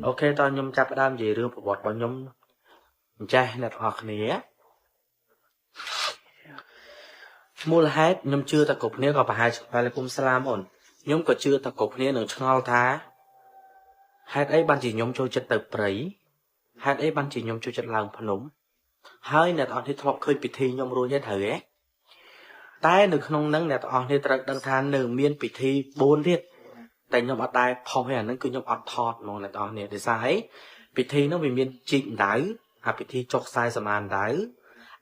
OK តោះខ្ញុំចាប់ផ្ដើមនិយាយរឿងប្រវត្តិរបស់ខ្ញុំអញ្ចេះអ្នកទាំងអស់គ្នាមូលហេតុខ្ញុំជឿថាគ្រប់គ្នាក៏ប្រហែលវ៉ាឡៃគុំស្លាមអូនខ្ញុំក៏ជឿថាគ្រប់គ្នានឹងឆ្ងល់ថាហេតុអីបានជាខ្ញុំចូលចិត្តទៅព្រៃហេតុអីបានជាខ្ញុំចូលចិត្តឡើងភ្នំហើយអ្នកទាំងអស់គ្នាធ្លាប់ឃើញពិធីខ្ញុំរួចទេត្រូវទេតែនៅក្នុងហ្នឹងអ្នកទាំងអស់គ្នាត្រូវដឹងថានៅមានពិធី4ទៀតតែខ្ញុំអត់ដែរផុសទេអាហ្នឹងគឺខ្ញុំអត់ថតហ្មងអ្នកទាំងអស់គ្នាដោយសារអីពិធីហ្នឹងវាមានជីកដៅអាពិធីចុកខ្សែសមានដៅ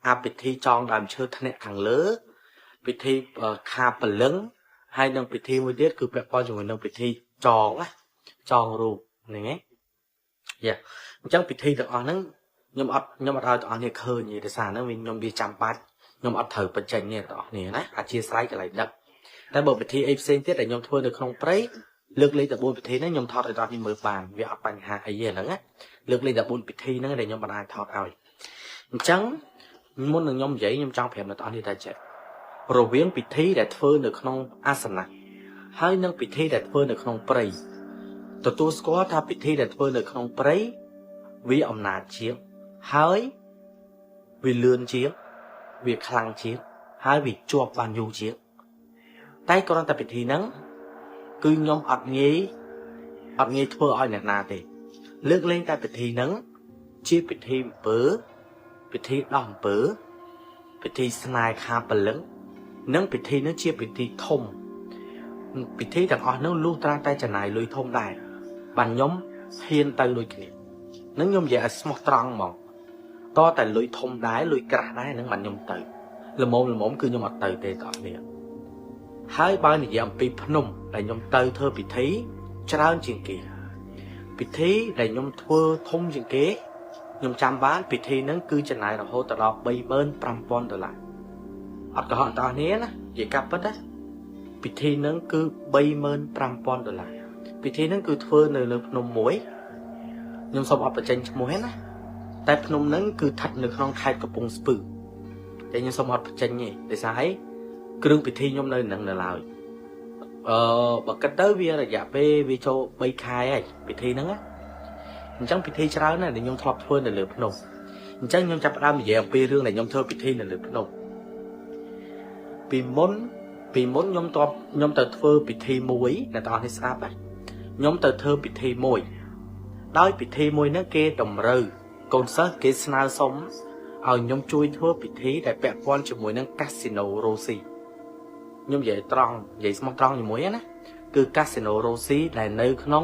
អាពិធីចងដើមឈើធ្នាក់ខាងលើពិធីខាព្រលឹងហើយនឹងពិធីមួយទៀតគឺពាក់ព័ន្ធជាមួយនឹងពិធីចងណាចងរូបហ្នឹងឯងយ៉ាអញ្ចឹងពិធីទាំងអស់ហ្នឹងខ្ញុំអត់ឲ្យទាំងអស់គ្នាឃើញទេដោយសារហ្នឹងវាខ្ញុំវាចាំបាច់ខ្ញុំអត់ត្រូវបញ្ចេញទេទាំងអស់គ្នាណាអធិស្ឋានកន្លែងដឹកតែបើពិធីអីផ្សេងទៀតដែលខ្ញុំធ្វើនៅក្នុងព្រៃលើកលែងតែ4ពិធីហ្នឹងខ្ញុំថតឲ្យទាំងអស់គ្នាមើលបានវាអត់បញ្ហាអីទេហ្នឹងណាលើកលែងតែ4ពិធីហ្នឹងដែលខ្ញុំមិនអាចថតឲ្យអញ្ចឹងមុននឹងខ្ញុំនិយាយខ្ញុំចង់ប្រាប់អ្នកទាំងអស់គ្នាថាចេះរវាងពិធីដែលធ្វើនៅក្នុងអាសនៈហើយនិងពិធីដែលធ្វើនៅក្នុងព្រៃទទួលស្គាល់ថាពិធីដែលធ្វើនៅក្នុងព្រៃវាអំណាចជាងហើយវាលឿនជាងវាខ្លាំងជាងហើយវាជាប់បានយូរជាងតែគ្រាន់តែពិធីហ្នឹងគឺខ្ញុំអត់ងាយធ្វើឲ្យអ្នកណាទេលើកលែងតែពិធីហ្នឹងជាពិធីអំពើពិធីដោះអំពើពិធីស្នេហ៍ខាព្រលឹងនិងពិធីហ្នឹងជាពិធីធំពិធីទាំងអស់ហ្នឹងលុះត្រាតែចំណាយលុយធំដែរបានខ្ញុំហ៊ានទៅដូចគ្នានឹងខ្ញុំនិយាយឲ្យស្មោះត្រង់ហ្មងតតែលុយធំដែរលុយក្រាស់ដែរហ្នឹងបានខ្ញុំទៅល្មមល្មមគឺខ្ញុំអត់ទៅទេបងប្អូនហើយបើនិយាយអំពីភ្នំដែលខ្ញុំទៅធ្វើពិធីច្រើនជាងគេពិធីដែលខ្ញុំធ្វើធំជាងគេខ្ញុំចាំបានពិធីហ្នឹងគឺចំណាយរហូតដល់35000ដុល្លារអត់កុហកតោះនេះណានិយាយកាប់ពិតណាពិធីហ្នឹងគឺ35000ដុល្លារពិធីហ្នឹងគឺធ្វើនៅលើភ្នំមួយខ្ញុំសូមអត់បញ្ចេញឈ្មោះទេណាតែភ្នំហ្នឹងគឺស្ថិតនៅក្នុងខេត្តកំពង់ស្ពឺតែខ្ញុំសូមអត់បញ្ចេញទេដោយសារអីគ្រឿងពិធីខ្ញុំនៅនឹងនៅឡើយបើគិតទៅវារយៈពេលវាចូល3ខែហើយពិធីហ្នឹងណាអញ្ចឹងពិធីច្រើនណាស់ដែលខ្ញុំធ្លាប់ធ្វើនៅលើភ្នំអញ្ចឹងខ្ញុំចាប់ផ្ដើមនិយាយអំពីរឿងដែលខ្ញុំធ្វើពិធីនៅលើភ្នំពីមុនខ្ញុំធ្លាប់ខ្ញុំទៅធ្វើពិធីមួយអ្នកទាំងអស់នេះស្ដាប់ណាខ្ញុំទៅធ្វើពិធីមួយដោយពិធីមួយហ្នឹងគេតម្រូវកូនសិស្សគេស្នើសុំឲ្យខ្ញុំជួយធ្វើពិធីដែលពាក់ព័ន្ធជាមួយនឹងកាស៊ីណូរ៉ូស៊ីខ្ញុំនិយាយត្រង់និយាយស្មោះត្រង់ជាមួយណាគឺកាស៊ីណូរ៉ូស៊ីដែលនៅក្នុង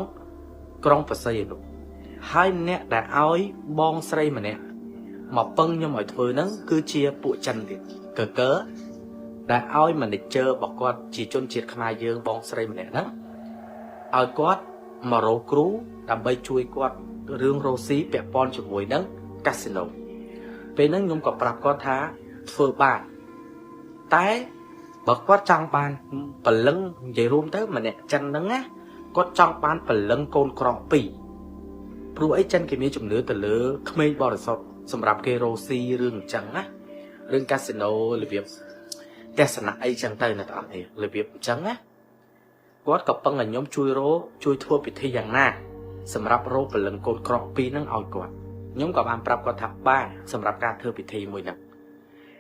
ក្រុងបរសៃអនុហើយអ្នកដែលឲ្យបងស្រីម្នាក់មកពឹងខ្ញុំឲ្យធ្វើហ្នឹងគឺជាពួកចិនទៀតកកើដែលឲ្យ manager របស់គាត់ជាជនជាតិខ្មែរយើងបងស្រីម្នាក់ហ្នឹងឲ្យគាត់មករកគ្រូដើម្បីជួយគាត់រឿងរ៉ូស៊ីពាក់ព័ន្ធជាមួយនឹងកាស៊ីណូពេលហ្នឹងខ្ញុំក៏ប្រាប់គាត់ថាធ្វើបានតែបើគាត់ចង់បានព្រលឹងនិយាយរួមទៅម្នាក់ចិនហ្នឹងណាគាត់ចង់បានព្រលឹងកូនក្រកពីរព្រោះអីចិនគេមានជំនឿទៅលើក្មេងបរិសុទ្ធសម្រាប់គេរ៉ូស៊ីរឿងអញ្ចឹងណារឿងកាស៊ីណូរបៀបទស្សនៈអីចឹងទៅអ្នកទាំងអស់គ្នារបៀបអញ្ចឹងណាគាត់ក៏ពឹងឲ្យខ្ញុំជួយរោជួយធ្វើពិធីយ៉ាងណាសម្រាប់រោព្រលឹងកូនក្រកពីរហ្នឹងឲ្យគាត់ខ្ញុំក៏បានប្រាប់គាត់ថាបានសម្រាប់ការធ្វើពិធីមួយហ្នឹង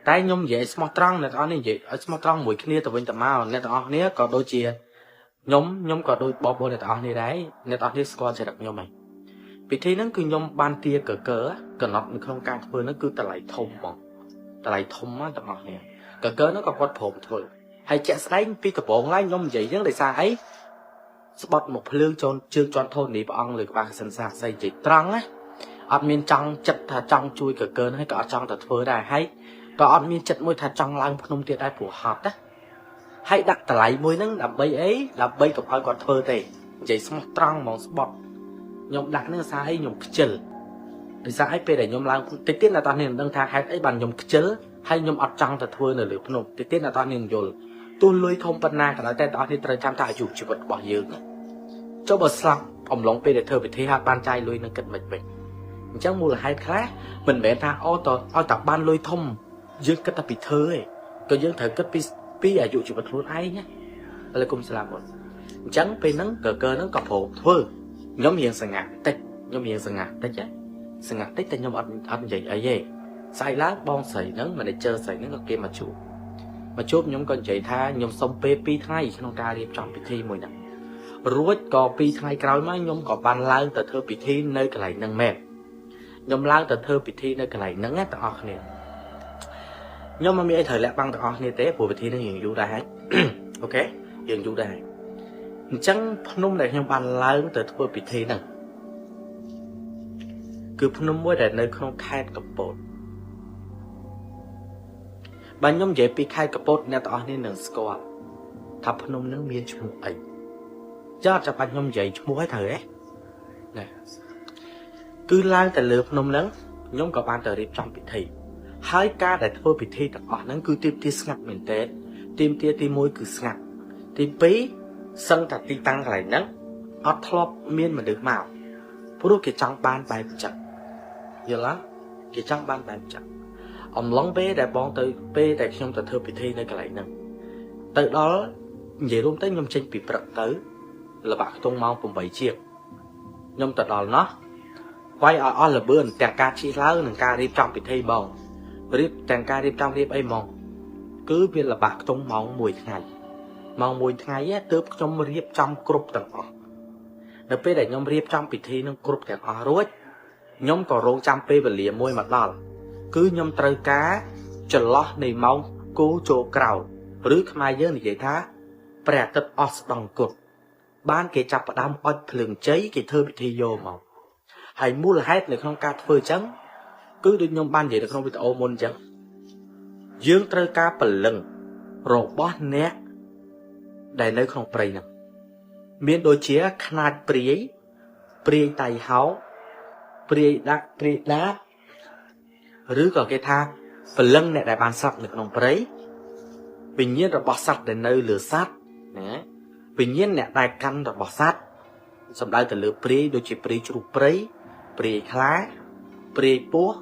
តែខ្ញុំនិយាយស្មោះត្រង់អ្នកទាំងអស់នេះនិយាយឲ្យស្មោះត្រង់មួយគ្នាទៅវិញទៅមកអ្នកទាំងអស់គ្នាក៏ដូចជាខ្ញុំក៏ដូចបងប្អូនអ្នកទាំងអស់គ្នាដែរអ្នកទាំងអស់គ្នាស្គាល់ចរិតខ្ញុំហើយពិធីហ្នឹងគឺខ្ញុំបានទាកកើកំណត់នៅក្នុងការធ្វើហ្នឹងគឺតម្លៃធំហ្មងតម្លៃធំណាស់ទាំងអស់គ្នាកកើហ្នឹងក៏គាត់ព្រមធ្វើហើយជាក់ស្ដែងពីដំបូងឡើងខ្ញុំនិយាយហ្នឹងដោយសារអីស្បត់មកភ្លើងចូលជើងជាន់ធូនីព្រះអង្គលើក្បាលកសិនសាសីនិយាយត្រង់ណាអត់មានចង់ចិត្តថាចង់ជួយកកើហ្នឹងក៏អត់ចង់តែធ្វើដែរហើយក៏អត់មានចិត្តមួយថាចង់ឡើងភ្នំទៀតដែរព្រោះហត់ណាហើយដាក់តម្លៃមួយហ្នឹងដើម្បីអីដើម្បីកុំឲ្យគាត់ធ្វើទេនិយាយស្មោះត្រង់ហ្មងស្បត់ខ្ញុំដាក់ហ្នឹងសារអីខ្ញុំខ្ជិលដោយសារអីពេលដែលខ្ញុំឡើងតិចទៀតអ្នកតានេះមិនដឹងថាហេតុអីបានខ្ញុំខ្ជិលហើយខ្ញុំអត់ចង់ទៅធ្វើនៅលើភ្នំតិចទៀតអ្នកតានេះយល់ទោះលុយធំប៉ុណ្ណាក៏ដោយតែអ្នកនេះត្រូវចាំថាអាយុជីវិតរបស់យើងចុះបើស្លាប់អំឡុងពេលដែលធ្វើពិធីហាក់បានចាយលុយនឹងគិតមិនវិញអញ្ចឹងមូលហេតុខ្លះមិនមែនថាអូតឲ្យតែបានលុយធំយើងគិតតែពីធ្វើឯងក៏យើងត្រូវគិតពីអាយុជីវិតខ្លួនឯងណាឥឡូវគុំស្លាប់អត់អញ្ចឹងពេលហ្នឹងកកើហ្នឹងក៏ព្រមធ្វើខ្ញុំរៀងសង្ហាបន្តិច ខ្ញុំរៀងសង្ហាតិចណាសង្ហាតិចតែខ្ញុំអត់និយាយអីទេស្អែកឡើងបងស្រីហ្នឹង manager ស្រីហ្នឹងក៏គេមកជួបមកជួបខ្ញុំក៏និយាយថាខ្ញុំសុំពេល2ថ្ងៃក្នុងការរៀបចំពិធីមួយហ្នឹងរួចក៏2ថ្ងៃក្រោយមកខ្ញុំក៏បានឡើងទៅធ្វើពិធីនៅកន្លែងហ្នឹងមែនខ្ញុំឡើងទៅធ្វើពិធីនៅកន្លែងហ្នឹងណាទាំងអស់គ្នាខ្ញុំមិនមានអីត្រូវលាក់បាំងទាំងអស់គ្នាទេព្រោះពិធីហ្នឹងរៀងយូរដែរហើយ OK រៀងយូរដែរហើយអញ្ចឹងភ្នំដែលខ្ញុំបានឡើងទៅធ្វើពិធីហ្នឹងគឺភ្នំមួយដែលនៅក្នុងខេត្តកំពតបើខ្ញុំនិយាយពីខេត្តកំពតអ្នកទាំងអស់គ្នានឹងស្គាល់ថាភ្នំហ្នឹងមានឈ្មោះអីចើអត់ចាំបាច់ខ្ញុំនិយាយឈ្មោះឲ្យត្រូវទេណាគឺឡើងទៅលើភ្នំហ្នឹងខ្ញុំក៏បានទៅរៀបចំពិធីហើយការដែលធ្វើពិធីទាំងអស់ហ្នឹងគឺទាមទារស្ងាត់មែនទែនទាមទារទី1គឺស្ងាត់ទី2សឹងតែទីតាំងកន្លែងហ្នឹងអត់ធ្លាប់មានមនុស្សមកព្រោះគេចង់បានបែបចឹងយល់ទេគេចង់បានបែបចឹងអំឡុងពេលដែលបងទៅពេលដែលខ្ញុំទៅធ្វើពិធីនៅកន្លែងហ្នឹងទៅដល់និយាយរួមទៅខ្ញុំចេញពីព្រឹកទៅល្បាក់ខ្ទង់ម៉ោង8ជាងខ្ញុំទៅដល់ណោះវាយឲ្យអស់ល្បឿនទាំងការជិះឡើងនិងការរៀបចំពិធីបងរៀបទាំងការរៀបចំរៀបអីហ្មងគឺវាល្បាក់ខ្ទង់ម៉ោង1ថ្ងៃម៉ោង1ថ្ងៃទើបខ្ញុំរៀបចំគ្រប់ទាំងអស់នៅពេលដែលខ្ញុំរៀបចំពិធីនឹងគ្រប់ទាំងអស់រួចខ្ញុំក៏រងចាំពេលវេលាមួយមកដល់គឺខ្ញុំត្រូវការចន្លោះនៃម៉ោងគោចូលក្រោលឬខ្មែរយើងនិយាយថាព្រះអាទិត្យអស់ស្ដង់គុតបានគេចាប់ផ្ដើមអុចភ្លើងជ័យគេធ្វើពិធីយកមកហើយមូលហេតុនៅក្នុងការធ្វើអញ្ចឹងគឺដូចខ្ញុំបាននិយាយនៅក្នុងវីដេអូមុនអញ្ចឹងយើងត្រូវការព្រលឹងរបស់អ្នកដែលនៅក្នុងព្រៃហ្នឹងមានដូចជាខ្នាតព្រាយព្រាយតៃហោព្រាយដាក់ព្រាយដាបឬក៏គេថាព្រលឹងអ្នកដែលបានស្លាប់នៅក្នុងព្រៃវិញ្ញាណរបស់សត្វដែលនៅលើសត្វណាវិញ្ញាណអ្នកដែលកាន់របស់សត្វសំដៅទៅលើព្រាយដូចជាព្រាយជ្រូកព្រៃព្រាយខ្លាព្រាយពស់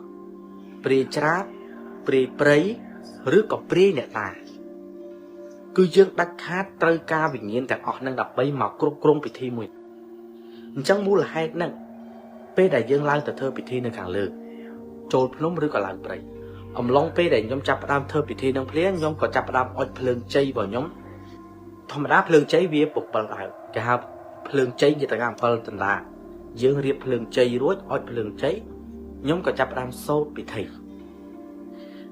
ព្រាយច្រាបព្រាយព្រៃឬក៏ព្រាយអ្នកតាគឺយើងដាច់ខាតត្រូវការវិញ្ញាណទាំងអស់នឹងដើម្បីមកគ្រប់គ្រងពិធីមួយអញ្ចឹងមូលហេតុហ្នឹងពេលដែលយើងឡើងទៅធ្វើពិធីនៅខាងលើចូលភ្នំឬក៏ឡើងព្រៃអំឡុងពេលដែលខ្ញុំចាប់ផ្ដើមធ្វើពិធីនឹងភ្លាមខ្ញុំក៏ចាប់ផ្ដើមអុចភ្លើងជ័យរបស់ខ្ញុំធម្មតាភ្លើងជ័យវា7ដើមគេហៅភ្លើងជ័យជាតកា7ដណ្ដាយើងរៀបភ្លើងជ័យរួចអុចភ្លើងជ័យខ្ញុំក៏ចាប់ផ្ដើមសូត្រពិធី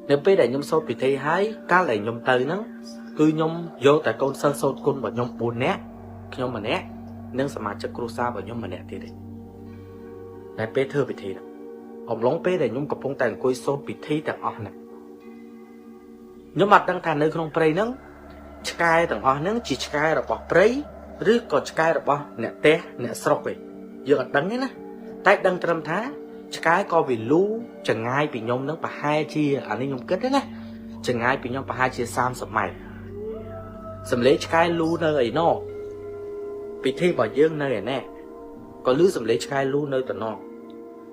នៅពេលដែលខ្ញុំសូត្រពិធីហើយកាលដែលខ្ញុំទៅហ្នឹងគឺខ្ញុំយកតែកូនសិស្សសូត្រគុណរបស់ខ្ញុំ4នាក់ខ្ញុំម្នាក់និងសមាជិកគ្រួសាររបស់ខ្ញុំម្នាក់ទៀតទេតែពេលធ្វើពិធីហ្នឹងអំឡុងពេលដែលខ្ញុំកំពុងតែអង្គុយសូត្រពិធីទាំងអស់ហ្នឹងខ្ញុំអត់ដឹងថានៅក្នុងព្រៃហ្នឹងឆ្កែទាំងអស់ហ្នឹងជាឆ្កែរបស់ព្រៃឬក៏ឆ្កែរបស់អ្នកផ្ទះអ្នកស្រុកទេយើងអត់ដឹងទេណាតែដឹងត្រឹមថាឆ្កែក៏វាលូចង្ងាយពីខ្ញុំហ្នឹងប្រហែលជាអានេះខ្ញុំគិតទេណាចង្ងាយពីខ្ញុំប្រហែលជា30ម៉ែត្រសំឡេងឆ្កែលូនៅឯណោះពិធីរបស់យើងនៅឯណែក៏លឺសំឡេងឆ្កែលូនៅតំណ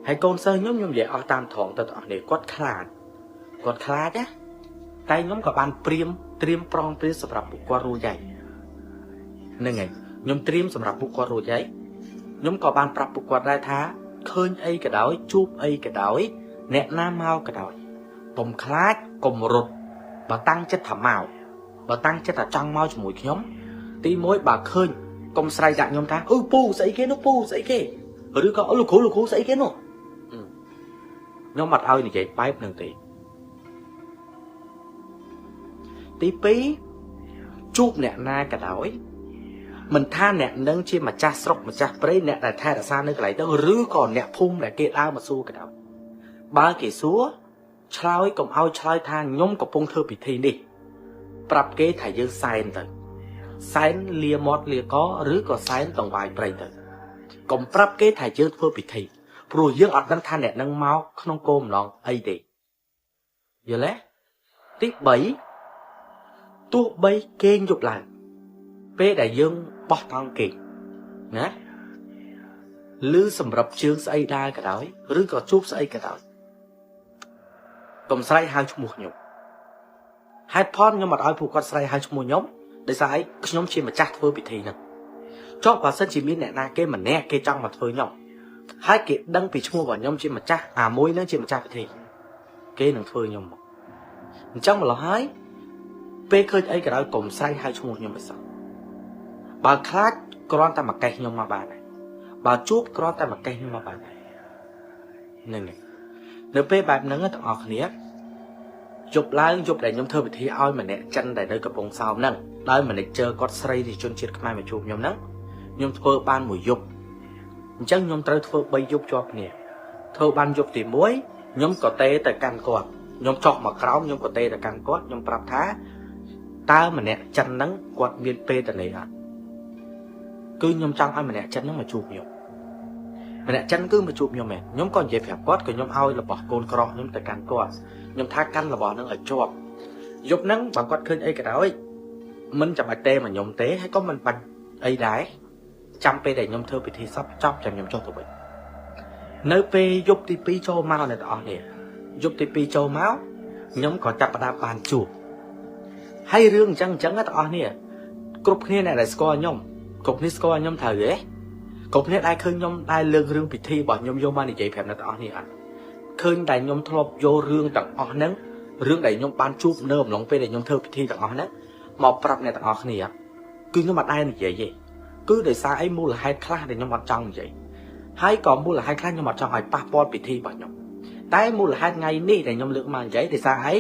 ហើយកូនសិស្សខ្ញុំនិយាយអស់តាមត្រង់ទៅទាំងអស់នេះគាត់ខ្លាចគាត់ខ្លាចណាតែខ្ញុំក៏បានត្រៀមប្រងព្រាសម្រាប់ពួកគាត់រួចហើយហ្នឹងហើយខ្ញុំត្រៀមសម្រាប់ពួកគាត់រួចហើយខ្ញុំក៏បានប្រាប់ពួកគាត់ដែរថាឃើញអីក៏ដោយជួបអីក៏ដោយអ្នកណាមកក៏ដោយកុំខ្លាចកុំរត់បើតាំងចិត្តថាមកបើតាំងចិត្តថាចង់មកជាមួយខ្ញុំទី1បើឃើញកុំស្រែកដាក់ខ្ញុំថាអឺពូស្អីគេនោះពូស្អីគេឬក៏លោកគ្រូលោកគ្រូស្អីគេនោះខ្ញុំអត់ឲ្យនិយាយបែបហ្នឹងទេទី2ជួបអ្នកណាក៏ដោយមិនថាអ្នកនឹងជាម្ចាស់ស្រុកម្ចាស់ព្រៃអ្នកដែលថែរក្សានៅកន្លែងហ្នឹងឬក៏អ្នកភូមិដែលគេដើរមកសួរក៏ដោយបើគេសួរឆ្លើយកុំឲ្យឆ្លើយថាខ្ញុំកំពុងធ្វើពិធីនេះប្រាប់គេថាយើងសែនទៅសែនលាមាត់លាកឬក៏សែនតង្វាយព្រៃទៅកុំប្រាប់គេថាយើងធ្វើពិធីព្រោះយើងអត់ដឹងថាអ្នកនឹងមកក្នុងគោលម្ដងអីទេយល់ទេទី3ទោះបីគេងយប់ឡើងពេលដែលយើងបោះតង់គេងណាឬសម្រាប់ជើងស្អីដែរក៏ដោយឬក៏ជួបស្អីក៏ដោយកុំស្រែកហៅឈ្មោះខ្ញុំហេតុផលខ្ញុំអត់ឲ្យពួកគាត់ស្រែកហៅឈ្មោះខ្ញុំដោយសារអីខ្ញុំជាម្ចាស់ធ្វើពិធីហ្នឹងចុះបើសិនជាមានអ្នកណាគេម្នាក់គេចង់មកធ្វើខ្ញុំ ហើយគេដឹងពីឈ្មោះរបស់ខ្ញុំជាម្ចាស់អាមួយនឹងជាម្ចាស់ពិធីគេនឹងធ្វើខ្ញុំមកអញ្ចឹងម្ល៉េះហើយពេលឃើញអីក៏ដោយកុំស្រែកហៅឈ្មោះខ្ញុំទៅសោះបើខ្លាចគ្រាន់តែមកកេះខ្ញុំមកបានហើយបើជួបគ្រាន់តែមកកេះខ្ញុំមកបានហើយហ្នឹងហើយនៅពេលបែបហ្នឹងទាំងអស់គ្នាយប់ឡើងយប់ដែលខ្ញុំធ្វើពិធីឲ្យម្នាក់ចិនដែលនៅកំពង់សោមហ្នឹងដោយ manager គាត់ស្រីជាជនជាតិខ្មែរមកជួបខ្ញុំហ្នឹងខ្ញុំធ្វើបានមួយយប់អញ្ចឹងខ្ញុំត្រូវធ្វើ3យប់ជាប់គ្នាធ្វើបានយប់ទី1ខ្ញុំក៏ទេទៅកាន់គាត់ខ្ញុំចុះមកក្រោមខ្ញុំក៏ទេទៅកាន់គាត់ខ្ញុំប្រាប់ថាតើម្នាក់ចិនហ្នឹងគាត់មានពេលតនេអត់គឺខ្ញុំចង់ឲ្យម្នាក់ចិនហ្នឹងមកជួបខ្ញុំម្នាក់ចិនគឺមកជួបខ្ញុំមែនខ្ញុំក៏និយាយប្រាប់គាត់ក៏ខ្ញុំឲ្យរបស់កូនក្រខ្ញុំទៅកាន់គាត់ខ្ញុំថាកាន់របស់ហ្នឹងឲ្យជាប់យប់ហ្នឹងបើគាត់ឃើញអីក៏ដោយមិនចាំបាច់ទេមកខ្ញុំទេហើយក៏មិនបាច់អីដែរចាំពេលដែលខ្ញុំធ្វើពិធីសពចប់ចាំខ្ញុំចុះទៅវិញនៅពេលយប់ទី2ចូលមកអ្នកទាំងអស់នេះយប់ទី2ចូលមកខ្ញុំក៏ចាប់ផ្ដើមបានជួបហើយរឿងអញ្ចឹងទាំងអស់នេះគ្រប់គ្នាអ្នកដែលស្គាល់ខ្ញុំគ្រប់គ្នាស្គាល់ខ្ញុំត្រូវទេគ្រប់គ្នាដែលឃើញខ្ញុំដែលលើករឿងពិធីរបស់ខ្ញុំយកមកនិយាយប្រាប់អ្នកទាំងអស់នេះអត់ឃើញតែខ្ញុំធ្លាប់យករឿងទាំងអស់ហ្នឹងរឿងដែលខ្ញុំបានជួបនៅអំឡុងពេលដែលខ្ញុំធ្វើពិធីទាំងអស់ហ្នឹងមកប្រាប់អ្នកទាំងអស់គ្នាគឺខ្ញុំអត់ដែលនិយាយទេគឺដោយសារអីមូលហេតុខ្លះដែលខ្ញុំអត់ចង់និយាយហើយក៏មូលហេតុខ្លះខ្ញុំអត់ចង់ឲ្យប៉ះពាល់ពិធីរបស់ខ្ញុំតែមូលហេតុថ្ងៃនេះដែលខ្ញុំលើកមកនិយាយដោយសារអី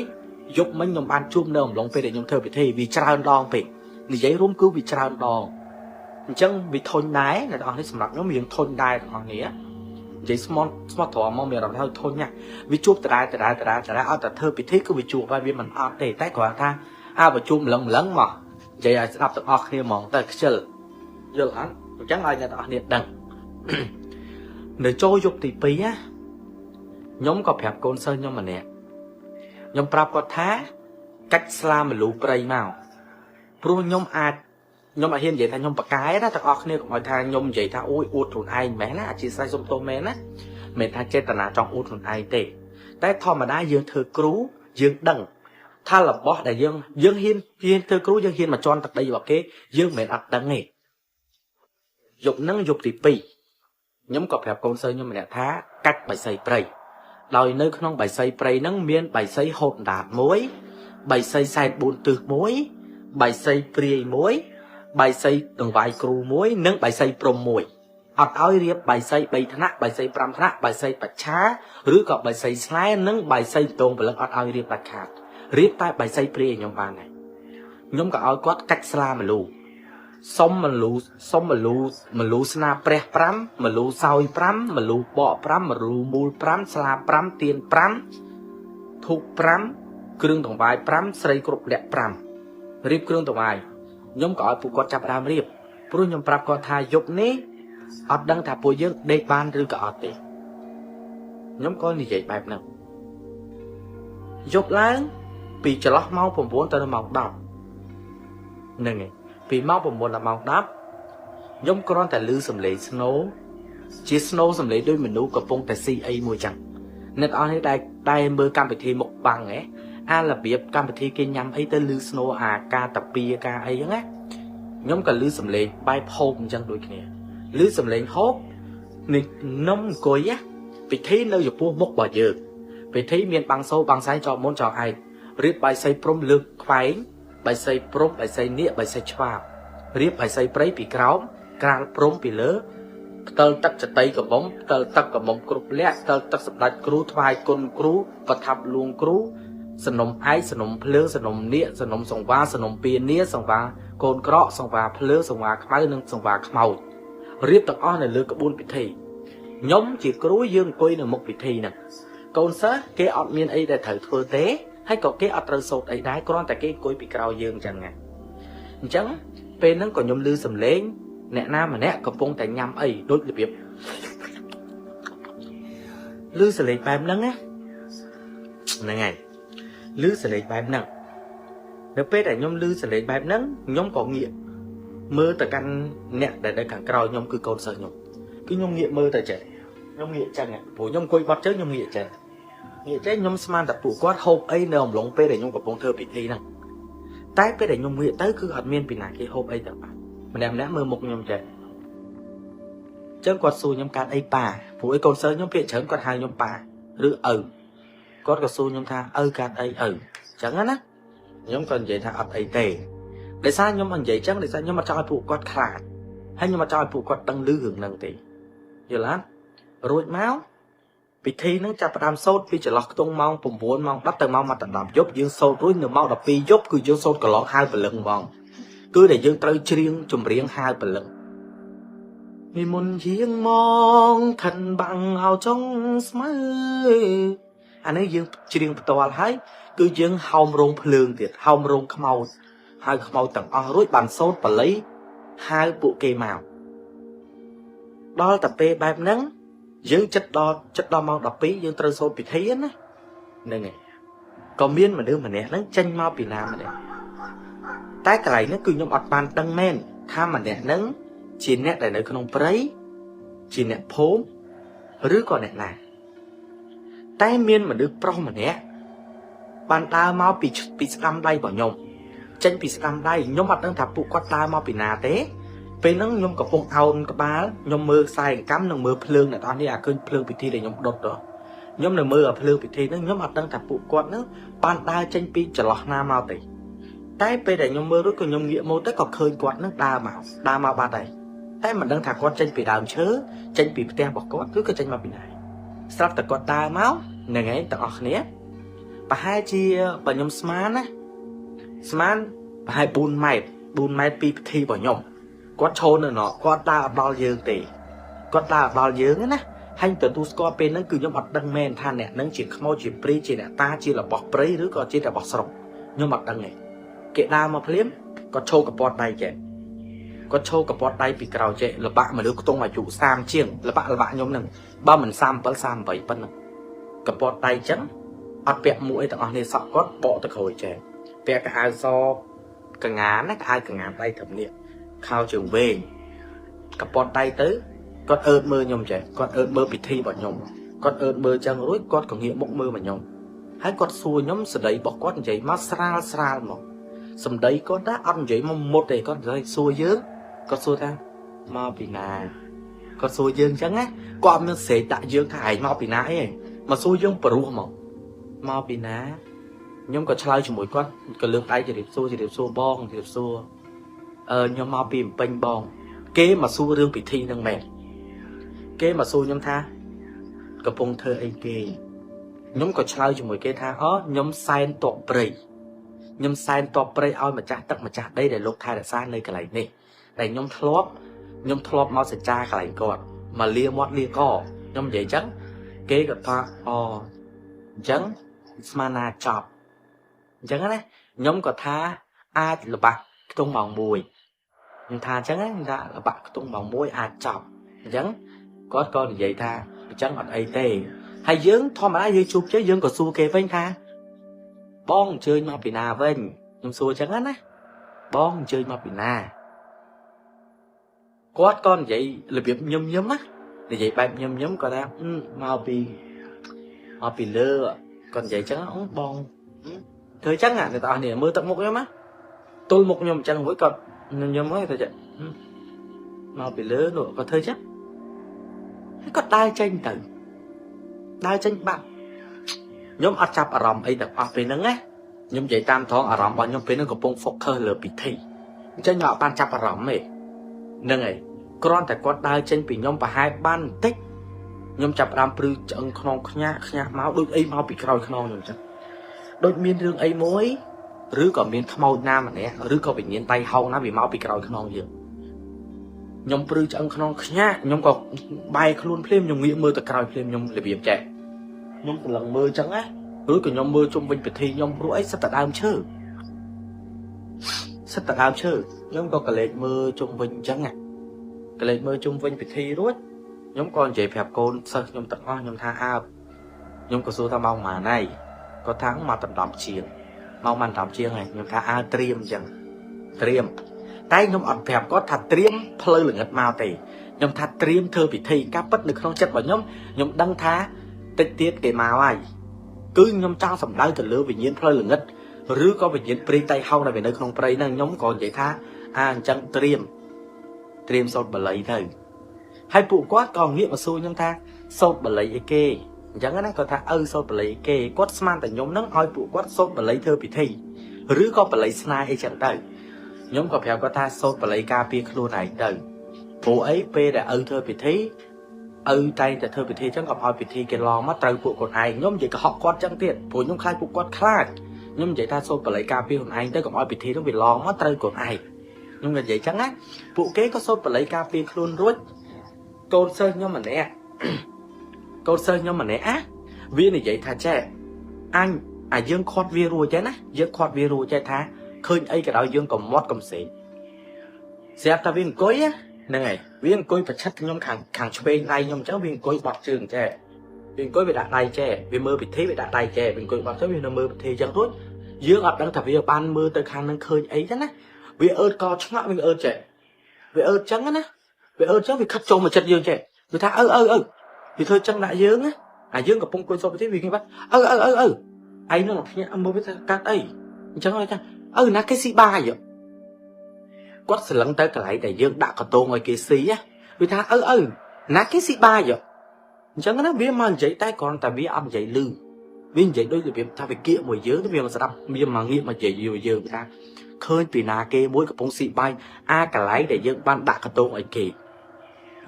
យប់មិញខ្ញុំបានជួបនៅអំឡុងពេលដែលខ្ញុំធ្វើពិធីវាច្រើនដងពេកនិយាយរួមគឺវាច្រើនដងអញ្ចឹងវាធុញដែរអ្នកទាំងអស់នេះសម្រាប់ខ្ញុំរៀងធុញដែរទាំងអស់នេះនិយាយស្មោះត្រង់មកមានអារម្មណ៍ថាធុញណាស់វាជួបដដែលដដែលដដែលដដែលអត់តែធ្វើពិធីគឺវាជួបហើយវាមិនអត់ទេតែគ្រាន់ថាអើបើជួបម្លឹងម្លឹងមកនិយាយឲ្យស្ដាប់ទាំងអស់គ្នាហ្មងទៅខ្ជិលយល់អត់អញ្ចឹងឲ្យអ្នកទាំងអស់គ្នាដឹងនៅចូលយប់ទី2ណាខ្ញុំក៏ប្រាប់កូនសិស្សខ្ញុំម្នាក់ខ្ញុំប្រាប់គាត់ថាកាច់ស្លាមលូព្រៃមកព្រោះខ្ញុំអាចខ្ញុំអត់ហ៊ាននិយាយថាខ្ញុំបកកែណាទាំងអស់គ្នាកុំឲ្យថាខ្ញុំនិយាយថាអូយអួតខ្លួនឯងមែនណាអធិស្ឋានសុំទោសមែនណាមិនថាចេតនាចង់អួតខ្លួនឯងទេតែធម្មតាយើងធ្វើគ្រូយើងដឹងថារបស់ដែលយើងហ៊ានធ្វើគ្រូយើងហ៊ានមកជន់ទឹកដីរបស់គេយើងមិនមែនអត់ដឹងទេយប់ហ្នឹងយប់ទី2ខ្ញុំក៏ប្រាប់កូនសិស្សខ្ញុំម្នាក់ថាកាច់បៃសីព្រៃដោយនៅក្នុងបៃសីព្រៃហ្នឹងមានបៃសីហូតអណ្ដាតមួយបៃសីសែត4ទិសមួយបៃសីព្រាយមួយបៃសីដង្វាយគ្រូមួយនិងបៃសីព្រំមួយអត់ឲ្យរៀបបៃសី3ថ្នាក់បៃសី5ថ្នាក់បៃសីបច្ឆាឬក៏បៃសីស្នេហ៍និងបៃសីដងព្រលឹងអត់ឲ្យរៀបដាច់ខាតរៀបតែបៃសីព្រាយខ្ញុំបានហើយខ្ញុំក៏ឲ្យគាត់កាច់ស្លាមលូសុំមលូសុំមលូមលូស្នាព្រះ5មលូសោយ5មលូបក5មលូមូល5ស្លា5ទៀន5ធូប5គ្រឿងដង្វាយ5ស្រីគ្រប់លក្ខ5រៀបគ្រឿងដង្វាយខ្ញុំក៏ឲ្យពួកគាត់ចាប់ដើមរៀបព្រោះខ្ញុំប្រាប់គាត់ថាយប់នេះអត់ដឹងថាពួកយើងដេកបានឬក៏អត់ទេខ្ញុំក៏និយាយបែបហ្នឹងយប់ឡើងពីចន្លោះម៉ោង9ទៅដល់ម៉ោង10ហ្នឹងហើយពីម៉ោង9ដល់ម៉ោង10ខ្ញុំគ្រាន់តែឮសំឡេងស្នូជាស្នូសំឡេងដូចមនុស្សកំពុងតែស៊ីអីមួយចឹងអ្នកអស់នេះដែលមើលកម្មវិធីមុខបាំងហ៎អារបៀបកម្មវិធីគេញ៉ាំអីទៅឮស្នូអាការតាពីការអីហ្នឹងណាខ្ញុំក៏ឮសំឡេងបែបហូបអញ្ចឹងដូចគ្នាឮសំឡេងហូបនេះនំអង្គុយណាពិធីនៅចំពោះមុខរបស់យើងពិធីមានបាំងសូបាំងសែងចោលមុនចោលឯងរៀបបាយសីព្រំលើកខ្វែងបាយសីព្រំបាយសីនៀកបាយសីឆ្វាបរៀបបាយសីព្រៃពីក្រោមក្រាលព្រំពីលើផ្តិលទឹកចតីកំមុំផ្តិលទឹកកំមុំគ្រប់លក្ខផ្តិលទឹកសម្ដេចគ្រូថ្វាយគុណគ្រូប្រថាប់លួងគ្រូសនំឯកសនំភ្លើងសនំនៀកសនំសង្វាសនំពៀនាសង្វាកូនក្រកសង្វាភ្លើងសង្វាខ្មៅនិងសង្វាខ្មោចរៀបទាំងអស់នៅលើក្បួនពិធីខ្ញុំជាគ្រូយើងអង្គុយនៅមុខពិធីហ្នឹងកូនសិស្សគេអត់មានអីដែលត្រូវធ្វើទេហើយក៏គេអត់ត្រូវសូត្រអីដែរគ្រាន់តែគេអង្គុយពីក្រោយយើងអញ្ចឹងណាអញ្ចឹងពេលហ្នឹងក៏ខ្ញុំឮសំឡេងអ្នកណាម្នាក់កំពុងតែញ៉ាំអីដូចរបៀបឮសំឡេងបែបហ្នឹងណាហ្នឹងហើយឮសំឡេងបែបហ្នឹងនៅពេលដែលខ្ញុំឮសំឡេងបែបហ្នឹងខ្ញុំក៏ងាកមើលទៅកាន់អ្នកដែលនៅខាងក្រោយខ្ញុំគឺកូនសិស្សខ្ញុំគឺខ្ញុំងាកមើលទៅចេះខ្ញុំងាកចឹងព្រោះខ្ញុំអង្គុយបត់ជើងខ្ញុំងាកចេះងាកចេះខ្ញុំស្មានតែពួកគាត់ហូបអីនៅអំឡុងពេលដែលខ្ញុំកំពុងធ្វើពិធីហ្នឹងតែពេលដែលខ្ញុំងាកទៅគឺអត់មានពីណាគេហូបអីទាំងអស់ម្នាក់ម្នាក់មើលមុខខ្ញុំចេះ ចឹងគាត់សួរខ្ញុំកើតអីប៉ាព្រោះអីកូនសិស្សខ្ញុំភាគច្រើនគាត់ហៅខ្ញុំប៉ាឬឪគាត់ក៏សួរខ្ញុំថាឪកើតអីឪចឹងណាខ្ញុំក៏និយាយថាអត់អីទេដោយសារខ្ញុំអត់និយាយចឹងដោយសារខ្ញុំអត់ចង់ឲ្យពួកគាត់ខ្លាចហើយខ្ញុំអត់ចង់ឲ្យពួកគាត់ដឹងឮរឿងហ្នឹងទេយល់អត់រួចមកពិធីហ្នឹងចាប់ផ្ដើមសូត្រពីចន្លោះខ្ទង់ម៉ោង9ម៉ោង10ទៅម៉ោង1:10យប់យើងសូត្ររួចនៅម៉ោង12យប់គឺយើងសូត្រកន្លងហៅព្រលឹងហ្មងគឺដែលយើងត្រូវច្រៀងចម្រៀងហៅព្រលឹងមីមុនយាងមងខិនបាំងអោចុងស្មៅអានេះយើងច្រៀងផ្ទាល់ហើយគឺយើងហោមរោងភ្លើងទៀតហោមរោងខ្មោចហៅខ្មោចទាំងអស់រួចបានសូត្របល័យហៅពួកគេមកដល់តែពេលបែបហ្នឹងយើងចិត្តដល់ម៉ោង12យើងត្រូវសូត្រពិធីណាហ្នឹងហើយក៏មានមនុស្សម្នាក់ហ្នឹងចេញមកពីណាម្នាក់តែកន្លែងហ្នឹងគឺខ្ញុំអត់បានដឹងមែនថាម្នាក់ហ្នឹងជាអ្នកដែលនៅក្នុងព្រៃជាអ្នកភូមិឬក៏អ្នកណាតែមានមនុស្សប្រុសម្នាក់បានដើរមកពីស្ដាំដៃរបស់ខ្ញុំចេញពីស្ដាំដៃខ្ញុំអត់ដឹងថាពួកគាត់ដើរមកពីណាទេពេលហ្នឹងខ្ញុំកំពុងអោនក្បាលខ្ញុំមើលខ្សែកម្មនិងមើលភ្លើងអ្នកនរនេះអាឃើញភ្លើងពិធីដែលខ្ញុំដុតទៅខ្ញុំនៅមើលអាភ្លើងពិធីហ្នឹងខ្ញុំអត់ដឹងថាពួកគាត់ហ្នឹងបានដើរចេញពីចន្លោះណាមកទេតែពេលដែលខ្ញុំមើលរួចក៏ខ្ញុំងាកមកទៅក៏ឃើញគាត់ហ្នឹងដើរមកបាត់ហើយតែមិនដឹងថាគាត់ចេញពីដើមឈើចេញពីផ្ទះរបស់គាត់គឺក៏ចេញមកពីណាស្រាប់តែគាត់ដើរមកហ្នឹងឯងទាំងអស់គ្នាប្រហែលជាបើខ្ញុំស្មានណាស្មានប្រហែល4ម៉ែត្រ4ម៉ែត្រពីពិធីរបស់ខ្ញុំគាត់ឈរនៅណោះគាត់ដើរអត់ដល់យើងទេគាត់ដើរអត់ដល់យើងណាហើយទទួលស្គាល់ពេលហ្នឹងគឺខ្ញុំអត់ដឹងមែនថាអ្នកហ្នឹងជាខ្មោចជាព្រីជាអ្នកតាជារបស់ព្រៃឬក៏ជារបស់ស្រុកខ្ញុំអត់ដឹងទេគេដើរមកភ្លាមគាត់ឈរកពតដៃចេះគាត់ឈរកពតដៃពីក្រោយចេះលបាក់មនុស្សខ្ទង់អាយុ30ជាងលបាក់ខ្ញុំហ្នឹងបើមិន37 38ប៉ុណ្ណឹងកពតដៃចឹងអត់ពាក់មួកអីទាំងអស់នេះសក់គាត់បកទៅក្រោយចេះពាក់កៅអៅសកងានណាកៅអៅកងានដៃត្រឹមនេះខោជើងវែងកពតដៃទៅគាត់អើតមើលខ្ញុំចេះគាត់អើតមើលពិធីរបស់ខ្ញុំគាត់អើតមើលចឹងរួចគាត់ក៏ងាកមុខមើលមកខ្ញុំហើយគាត់សួរខ្ញុំសម្ដីរបស់គាត់និយាយមកស្រាលស្រាលមកសម្ដីគាត់ណាអត់និយាយមកមុតទេគាត់និយាយសួរយើងគាត់សួរថាមកពីណាគាត់សួរយើងចឹងណាគាត់អត់មានស្រែកដាក់យើងថាឯងមកពីណាអីមកសួរយើងព្រោះមកពីណាខ្ញុំក៏ឆ្លើយជាមួយគាត់ក៏លើកដៃជម្រាបសួរជម្រាបសួរបងជម្រាបសួរខ្ញុំមកពីភ្នំពេញបងគេមកសួររឿងពិធីហ្នឹងមែនគេមកសួរខ្ញុំថាកំពុងធ្វើអីគេខ្ញុំក៏ឆ្លើយជាមួយគេថាអូខ្ញុំសែនតបព្រៃខ្ញុំសែនតបព្រៃឲ្យម្ចាស់ទឹកម្ចាស់ដីដែលលោកថែរក្សានៅកន្លែងនេះដែលខ្ញុំធ្លាប់មកសច្ចាកន្លែងគាត់មកលាមាត់លាកខ្ញុំនិយាយចឹងគេក៏ថាអូអញ្ចឹងស្មានណាចប់អញ្ចឹងណាខ្ញុំក៏ថាអាចល្បាក់ខ្ទង់ម៉ោង1ខ្ញុំថាអញ្ចឹងណាខ្ញុំថាល្បាក់ខ្ទង់ម៉ោង1អាចចប់អញ្ចឹងគាត់ក៏និយាយថាអញ្ចឹងអត់អីទេហើយយើងធម្មតាយើងជួបជ័យយើងក៏សួរគេវិញថាបងអញ្ជើញមកពីណាវិញខ្ញុំសួរអញ្ចឹងណាបងអញ្ជើញមកពីណាគាត់ក៏និយាយរបៀបញឹមញឹមណានិយាយបែបញឹមញឹមគាត់ថាមកពីលើគាត់និយាយអញ្ចឹងអូបងធ្វើអញ្ចឹងអ្នកទាំងអស់នេះមើលទឹកមុខខ្ញុំណាទល់មុខខ្ញុំអញ្ចឹងមួយគាត់ញឹមញឹមហ្នឹងទៅចឹងមកពីលើនោះគាត់ធ្វើអញ្ចឹងហើយគាត់ដើរចេញទៅដើរចេញបាត់ខ្ញុំអត់ចាប់អារម្មណ៍អីទាំងអស់ពេលហ្នឹងណាខ្ញុំនិយាយតាមត្រង់អារម្មណ៍របស់ខ្ញុំពេលហ្នឹងកំពុង focus លើពិធីអញ្ចឹងខ្ញុំអត់បានចាប់អារម្មណ៍ទេហ្នឹងហើយគ្រាន់តែគាត់ដើរចេញពីខ្ញុំប្រហែលបានបន្តិចខ្ញុំចាប់ផ្ដើមព្រឺឆ្អឹងខ្នងខ្ញាក់ខ្ញាក់មកដូចអីមកពីក្រោយខ្នងខ្ញុំអញ្ចឹងដូចមានរឿងអីមួយឬក៏មានខ្មោចណាម្នាក់ឬក៏វិញ្ញាណតៃហោងណាវាមកពីក្រោយខ្នងយើងខ្ញុំព្រឺឆ្អឹងខ្នងខ្ញាក់ខ្ញុំក៏បែរខ្លួនភ្លាមខ្ញុំងាកមើលទៅក្រោយភ្លាមខ្ញុំរបៀបចេះខ្ញុំព្រលឹងមើលអញ្ចឹងណាឬក៏ខ្ញុំមើលជុំវិញពិធីខ្ញុំព្រោះអីសិតតែដើមឈើសិតតែដើមឈើខ្ញុំក៏កលេចមើលជុំវិញអញ្ចឹងណាកលេចមើលជុំវិញពិធីរួចខ្ញុំក៏និយាយប្រាប់កូនសិស្សខ្ញុំទាំងអស់ខ្ញុំថាអើខ្ញុំក៏សួរថាម៉ោងប៉ុន្មានហើយគាត់ថាមកដណ្ដប់ជាងម៉ោងប៉ុន្មាន10ជាងហើយខ្ញុំថាអើត្រៀមអញ្ចឹងត្រៀមតែខ្ញុំអត់ប្រាប់គាត់ថាត្រៀមផ្លូវល្ងិតមកទេខ្ញុំថាត្រៀមធ្វើពិធីការពិតនៅក្នុងចិត្តរបស់ខ្ញុំខ្ញុំដឹងថាតិចទៀតគេមកហើយគឺខ្ញុំចង់សម្ដៅទៅលើវិញ្ញាណផ្លូវល្ងិតឬក៏វិញ្ញាណព្រៃតៃហោងដែលវានៅក្នុងព្រៃហ្នឹងខ្ញុំក៏និយាយថាអាអញ្ចឹងត្រៀមសូត្របល័យទៅ ហើយពួកគាត់ក៏ងាកមកសួរខ្ញុំថាសូត្របល័យអីគេអញ្ចឹងណាគាត់ថាឪសូត្របល័យអីគេគាត់ស្មានតែខ្ញុំនឹងឲ្យពួកគាត់សូត្របល័យធ្វើពិធីឬក៏បល័យស្នេហ៍អីចឹងទៅខ្ញុំក៏ប្រាប់គាត់ថាសូត្របល័យការពារខ្លួនឯងទៅព្រោះអីពេលដែលឪធ្វើពិធីឪតែងតែធ្វើពិធីចឹងក៏ឲ្យពិធីគេឡងមកត្រូវពួកខ្លួនឯងខ្ញុំនិយាយកុហកគាត់ចឹងទៀតព្រោះខ្ញុំខ្លាចពួកគាត់ខ្លាចខ្ញុំនិយាយថាសូត្របល័យការពារខ្លួនឯងទៅកុំឲ្យពិធីនោះវាឡងមកត្រូវខ្លួនឯងខ្ញុំក៏និយាយចឹងណាពួកគេក៏សូត្របល័យការពារខ្លួនរួចកូនសិស្សខ្ញុំម្នាក់កូនសិស្សខ្ញុំម្នាក់ណាវានិយាយថាចេះអញអាយើងខាត់វារួចទេណាយើងខាត់វារួចទេថាឃើញអីក៏ដោយយើងក៏មាត់កំសេងស្រាប់តែវាអង្គុយហ្នឹងហើយវាអង្គុយប្រឆិតខ្ញុំខាងឆ្វេងដៃខ្ញុំអញ្ចឹងវាអង្គុយបត់ជើងចេះវាអង្គុយវាដាក់ដៃចេះវាមើលពិធីវាដាក់ដៃចេះវាអង្គុយបត់ជើងវានៅមើលពិធីអញ្ចឹងរួចយើងអត់ដឹងថាវាបានមើលទៅខាងនឹងឃើញអីចឹងណាវាអើតកឆ្ងាក់វាអើតចេះវាអើតចឹងណាវាអើតចឹងវាខិតចូលមកចិត្តយើងចេះវាថាឪឪឪវាធ្វើចឹងដាក់យើងណាអាយើងកំពុងអង្គុយសូត្រពិធីវាគេបាត់ឪឪឪឪឯងនឹងភ្ញាក់មើលវាថាកាត់អីអញ្ចឹងថាឪណាគេស៊ីបាយគាត់ស្រឡឹងទៅកន្លែងដែលយើងដាក់កតងឲ្យគេស៊ីណាវាថាឪឪណាគេស៊ីបាយអញ្ចឹងណាវាមកនិយាយតែគ្រាន់តែវាអត់និយាយលឺវានិយាយដូចរបៀបថាវាគៀកមួយយើងវាមកស្ដាប់វាមកងាកមកនិយាយយើងថាឃើញពីណាគេមួយកំពុងស៊ីបាយអាកន្លែងដែលយើងបានដាក់កតងឲ្យគេ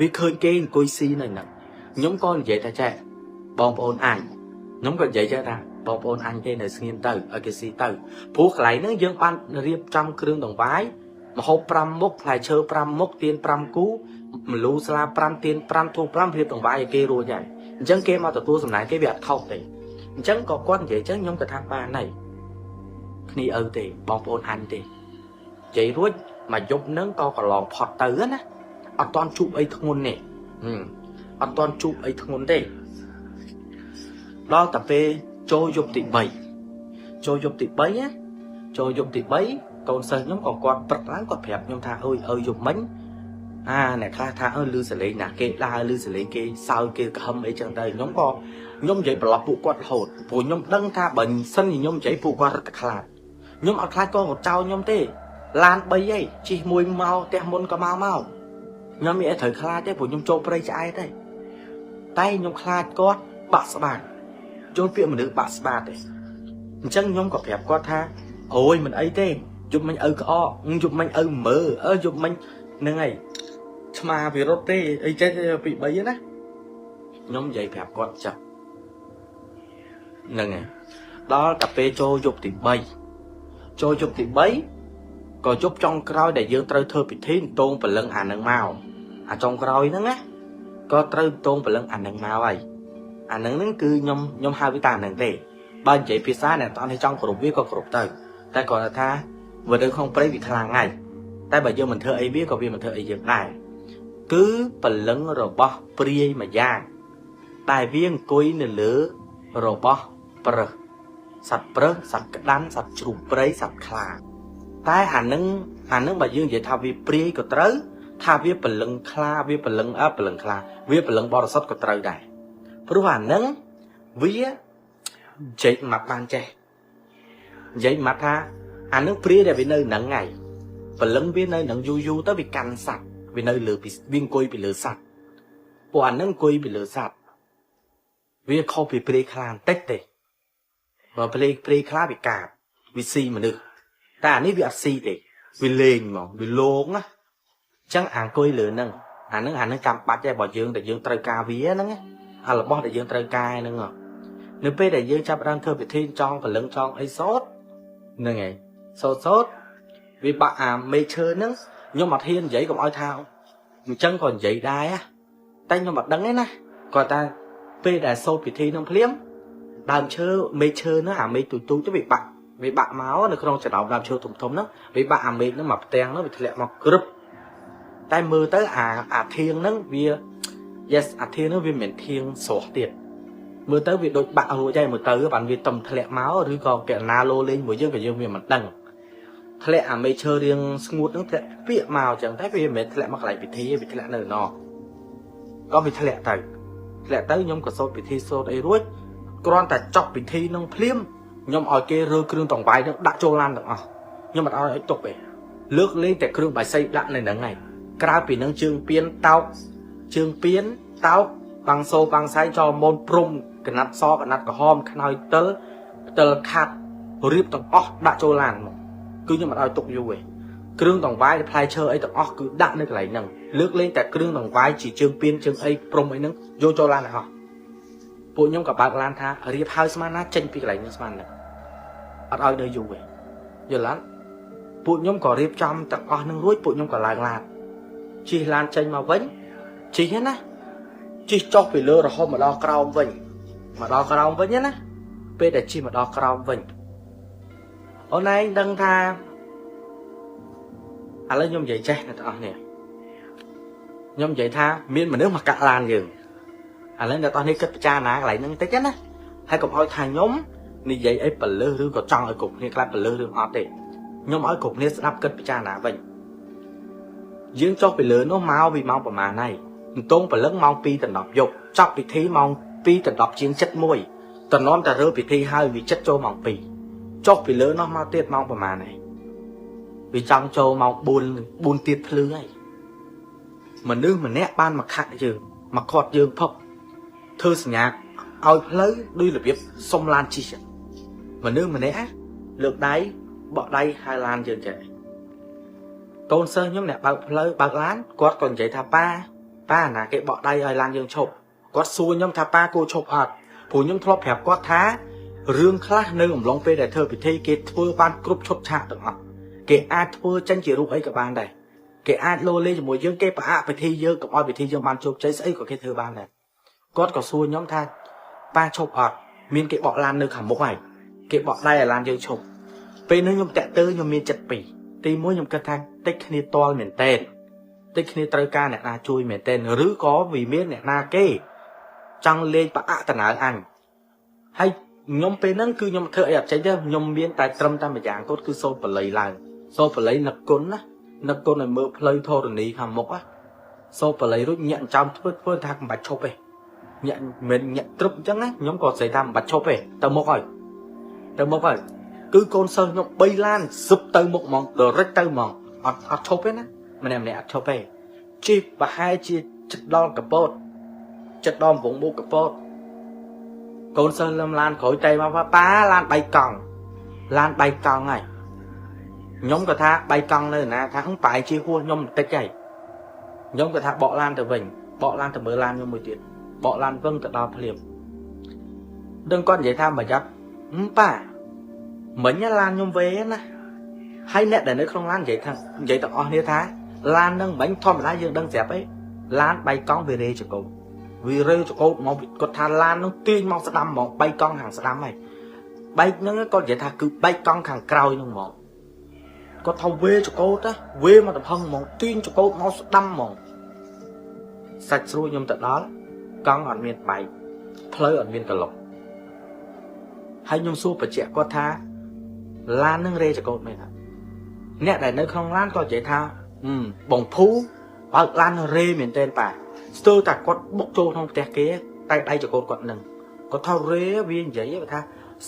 វាឃើញគេអង្គុយស៊ីនៅហ្នឹងខ្ញុំក៏និយាយថាចេះបងប្អូនអញខ្ញុំក៏និយាយចេះថាបងប្អូនអញគេនៅស្ងៀមទៅឲ្យគេស៊ីទៅព្រោះកន្លែងហ្នឹងយើងបានរៀបចំគ្រឿងដង្វាយម្ហូប5មុខផ្លែឈើ5មុខទៀន5គូមលូស្លា5ទៀន5ធូប5រៀបដង្វាយឲ្យគេរួចហើយអញ្ចឹងគេមកទទួលសំណែនគេវាអត់ខុសទេអញ្ចឹងក៏គាត់និយាយអញ្ចឹងខ្ញុំក៏ថាបានហើយគ្នាឪទេបងប្អូនអញទេនិយាយរួចមកយប់ហ្នឹងក៏កន្លងផុតទៅណាអត់តន់ជួបអីធ្ងន់ទេអត់តន់ជួបអីធ្ងន់ទេដល់តែពេលចូលយប់ទី3ចូលយប់ទី3ណាចូលយប់ទី3កូនសិស្សខ្ញុំក៏គាត់ព្រឹកឡើងគាត់ប្រាប់ខ្ញុំថាអើយអើយយប់មិញអាអ្នកខ្លះថាអើលឺសលេងណាគេដើរលឺសលេងគេសើគេក្រហមអីចឹងទៅខ្ញុំក៏ខ្ញុំនិយាយប្រឡប់ពួកគាត់រហូតព្រោះខ្ញុំដឹងថាបើសិនជាខ្ញុំនិយាយពួកគាត់រត់តែខ្លាចខ្ញុំអត់ខ្លាចកងចោលខ្ញុំទេឡាន3អីជិះមួយមកផ្ទះមុនក៏មកខ្ញុំមានអីត្រូវខ្លាចទេព្រោះខ្ញុំចូលព្រៃឆ្អែតទេតែខ្ញុំខ្លាចគាត់បាក់ស្បាតចូលពាក្យមនុស្សបាក់ស្បាតទេអញ្ចឹងខ្ញុំក៏ប្រាប់គាត់ថាអូយមិនអីទេយប់មិញឪក្អកយប់មិញឪមើអើយប់មិញហ្នឹងហើយឆ្មាវារត់ទេអីចេះពី3ណាខ្ញុំនិយាយប្រាប់គាត់ចាស់ហ្នឹងហើយដល់តែពេលចូលយប់ទី3ចូលយប់ទី3ក៏យប់ចុងក្រោយដែលយើងត្រូវធ្វើពិធីតងព្រលឹងអានឹងមកអាចុងក្រោយហ្នឹងណាក៏ត្រូវតងព្រលឹងអានឹងមកហើយអានឹងហ្នឹងគឺខ្ញុំហៅវាតាអានឹងទេបើនិយាយភាសាអ្នកតនេះចង់គ្រប់វាក៏គ្រប់ទៅតែគាត់ថាវានៅក្នុងព្រៃវាខ្លាំងហើយតែបើយើងមិនធ្វើអីវាក៏វាមិនធ្វើអីយើងដែរគឺព្រលឹងរបស់ព្រាយមួយយ៉ាងដែលវាអង្គុយនៅលើរបស់ប្រើសសត្វប្រើសសត្វក្តាន់សត្វជ្រូកព្រៃសត្វខ្លាតែអានឹងបើយើងនិយាយថាវាព្រាយក៏ត្រូវថាវាព្រលឹងខ្លាវាព្រលឹងព្រលឹងខ្លាវាព្រលឹងបរិសុទ្ធក៏ត្រូវដែរព្រោះអានឹងវានិយាយមកបានចេះនិយាយមកថាអានឹងព្រាយដែលវានៅហ្នឹងហើយព្រលឹងវានៅនឹងយូរយូរទៅវាកាន់សត្វវានៅលើវាអង្គុយពីលើសត្វពួកអានឹងអង្គុយពីលើសត្វវាខុសពីព្រាយខ្លាបន្តិចទេបើព្រាយខ្លាវាកាបវាស៊ីមនុស្សតែអានេះវាអត់ស៊ីទេវាលេងហ្មងវាលងណាអញ្ចឹងអាអង្គុយលើហ្នឹងអាហ្នឹងចាំបាច់ដែរបើយើងតែយើងត្រូវការវាហ្នឹងអារបស់ដែលយើងត្រូវការហ្នឹងនៅពេលដែលយើងចាប់ដើមធ្វើពិធីចងព្រលឹងចងអីសូត្រហ្នឹងហើយសូត្រវាបាក់អាមេឈើហ្នឹងខ្ញុំអត់ហ៊ាននិយាយកុំឲ្យថាអញ្ចឹងក៏និយាយដែរតែខ្ញុំអត់ដឹងទេណាគាត់ថាពេលដែលសូត្រពិធីហ្នឹងភ្លាមដើមឈើមេឈើហ្នឹងអាមេទូទូទៅវាបាក់មកនៅក្នុងចំណោមដើមឈើធំធំហ្នឹងវាបាក់អាមេឃហ្នឹងមកផ្ទាំងហ្នឹងវាធ្លាក់មកក្រឹបតែមើលទៅអាធៀងហ្នឹងវា yes អាធៀងហ្នឹងវាមិនមែនធៀងស្រស់ទៀតមើលទៅវាដូចបាក់រួចហើយមើលទៅបានវាតំធ្លាក់មកឬក៏កណាលោលេងមួយយើងក៏យើងវាមិនដឹងធ្លាក់អាមេឈើរៀងស្ងួតហ្នឹងធ្លាក់ពាកមកអញ្ចឹងតែវាមិនមែនធ្លាក់មកកន្លែងពិធីទេវាធ្លាក់នៅណោះក៏វាធ្លាក់ទៅខ្ញុំក៏សូត្រពិធីសូត្រអីរួចគ្រាន់តែចប់ពិធីនឹងភ្លាមខ្ញុំឲ្យគេរើគ្រឿងតង្វាយនឹងដាក់ចូលឡានទាំងអស់ខ្ញុំអត់ឲ្យទុកទេលើកលែងតែគ្រឿងបាយសីដាក់នៅហ្នឹងហើយក្រៅពីនឹងជើងពៀនតោក ជើងពៀនតោកបាំងសូបាំងសៃចោមូនព្រំកណាត់សកណាត់ក្រហមខ្នើយទិលផ្ទិលខាត់រៀបទាំងអស់ដាក់ចូលឡានមកគឺខ្ញុំអត់ឲ្យទុកយូរទេគ្រឿងដង្វាយផ្លែឈើអីទាំងអស់គឺដាក់នៅកន្លែងហ្នឹងលើកលែងតែគ្រឿងដង្វាយជាជើងពៀនជើងអីព្រំអីហ្នឹងយកចូលឡានទាំងអស់ពួកខ្ញុំក៏បើកឡានថារៀបហើយស្មានណាចេញពីកន្លែងហ្នឹងស្មានហ្នឹងអត់ឲ្យនៅយូរទេយល់ឡានពួកខ្ញុំក៏រៀបចំទាំងអស់នឹងរួចពួកខ្ញុំក៏ឡើងឡានជិះឡានចេញមកវិញជិះណាជិះចុះពីលើរហូតមកដល់ក្រោមវិញមកដល់ក្រោមវិញណាពេលដែលជិះមកដល់ក្រោមវិញអូនឯងដឹងថាឥឡូវខ្ញុំនិយាយចេះអ្នកទាំងអស់នេះខ្ញុំនិយាយថាមានមនុស្សមកកាក់ឡានយើងឥឡូវអ្នកទាំងអស់នេះគិតពិចារណាកន្លែងហ្នឹងតិចណាហើយកុំឲ្យថាខ្ញុំនិយាយអីបលឹះឬក៏ចង់ឲ្យគ្រប់គ្នាខ្លាចបលឹះរឿងអត់ទេខ្ញុំឲ្យគ្រប់គ្នាស្ដាប់គិតពិចារណាវិញយើងចុះពីលើនោះមកពីម៉ោងប្រហែលហើយអន្តងព្រលឹងម៉ោង2ដល់10យប់ចប់ពិធីម៉ោង2ដល់10ជាង71តំណមតែរើពិធីហើយវាចិត្តចូលម៉ោង2ចុះពីលើនោះមកទៀតម៉ោងប្រហែលហើយវាចង់ចូលម៉ោង4 4ទៀតភ្លឺហើយមនុស្សម្នាក់បានមកខាក់យើងមកខាត់យើងផឹកធ្វើសញ្ញាឲ្យផ្លូវដោយរបៀបសុំឡានជិះមនុស្សម្នាក់លើកដៃបក់ដៃហៅឡានយើងចេះកូនសិស្សខ្ញុំអ្នកបើកផ្លូវបើកឡានគាត់ក៏និយាយថាប៉ាប៉ាណាគេបក់ដៃឲ្យឡានយើងឈប់គាត់សួរខ្ញុំថាប៉ាគួរឈប់អត់ព្រោះខ្ញុំធ្លាប់ប្រាប់គាត់ថារឿងខ្លះនៅអំឡុងពេលដែលធ្វើពិធីគេធ្វើបានគ្រប់ឈុតឆាកទាំងអស់គេអាចធ្វើចេញជារូបអីក៏បានដែរគេអាចលោលេជាមួយយើងគេផ្អាកពិធីយើងកុំឲ្យពិធីយើងបានជោគជ័យស្អីក៏គេធ្វើបានដែរគាត់ក៏សួរខ្ញុំថាប៉ាឈប់អត់មានគេបក់ឡាននៅខាងមុខហើយគេបក់ដៃឲ្យឡានយើងឈប់ពេលនោះខ្ញុំតាក់ទើខ្ញុំមានចិត្តពីរទីមួយខ្ញុំគិតថាតិចគ្នាតល់មែនតើតិចគ្នាត្រូវការអ្នកណាជួយមែនតើឬក៏វាមានអ្នកណាគេចង់លេងប្រអាក់តណើអញហើយខ្ញុំពេលហ្នឹងគឺខ្ញុំធ្វើអីអត់ចេញទេខ្ញុំមានតែត្រឹមតែម្យ៉ាងគាត់គឺសូត្របល័យឡើងសូត្របល័យនឹកគុណណានឹកគុណឲ្យមើលផ្លូវធរណីខាងមុខណាសូត្របល័យរួចញាក់ចំធ្វើថាមិនបាច់ឈប់ទេញាក់មិនញាក់ត្រឹបអញ្ចឹងណាខ្ញុំក៏ស្រីថាមិនបាច់ឈប់ទេទៅមុខហើយទៅមុខហើយគឺកូនសិស្សខ្ញុំ3ឡានស៊ឹបទៅមុខហ្មងដរិចទៅហ្មងអត់ឈប់ទេណាម្នាក់ម្នាក់អត់ឈប់ទេជិះប្រហែលជាចិត្តដល់កពតចិត្តដល់វងមុខកពតកូនសិស្សលំឡានក្រោយតែមកប៉ាឡានបែកកង់ឡានបែកកង់ហើយខ្ញុំក៏ថាបែកកង់នៅណាថាប៉ែជិះហួសខ្ញុំបន្តិចហើយខ្ញុំក៏ថាបកឡានទៅវិញបកឡានទៅមើលឡានខ្ញុំមួយទៀតបកឡានវឹងទៅដល់ភ្លាមដឹងគាត់និយាយថាប្រយ័ត្នប៉ាមិញឡានខ្ញុំវេណាហើយអ្នកដែលនៅក្នុងឡាននិយាយថានិយាយទាំងអស់គ្នាថាឡាននឹងមិញធម្មតាយើងដឹងស្រាប់អីឡានបែកកង់វារេចកោតវារេចកោតមកគាត់ថាឡាននឹងទាញមកស្ដាំហ្មងបែកកង់ខាងស្ដាំហើយបែកហ្នឹងគាត់និយាយថាគឺបែកកង់ខាងក្រោយហ្នឹងហ្មងគាត់ថាវេចកោតណាវេមកតំហឹងហ្មងទាញចកោតមកស្ដាំហ្មងសាច់ស្រួយខ្ញុំទៅដល់កង់អត់មានបែកផ្លូវអត់មានក្លុកហើយខ្ញុំសួរបញ្ជាក់គាត់ថាឡាននឹងរេចកោតមែនទេអ្នកដែលនៅក្នុងឡានក៏និយាយថាបងភូបើកឡានរេមែនទែនប៉ាស្ទើរតែគាត់បុកចូលក្នុងផ្ទះគេតែដៃចកោតគាត់នឹងគាត់ថារេវានិយាយថា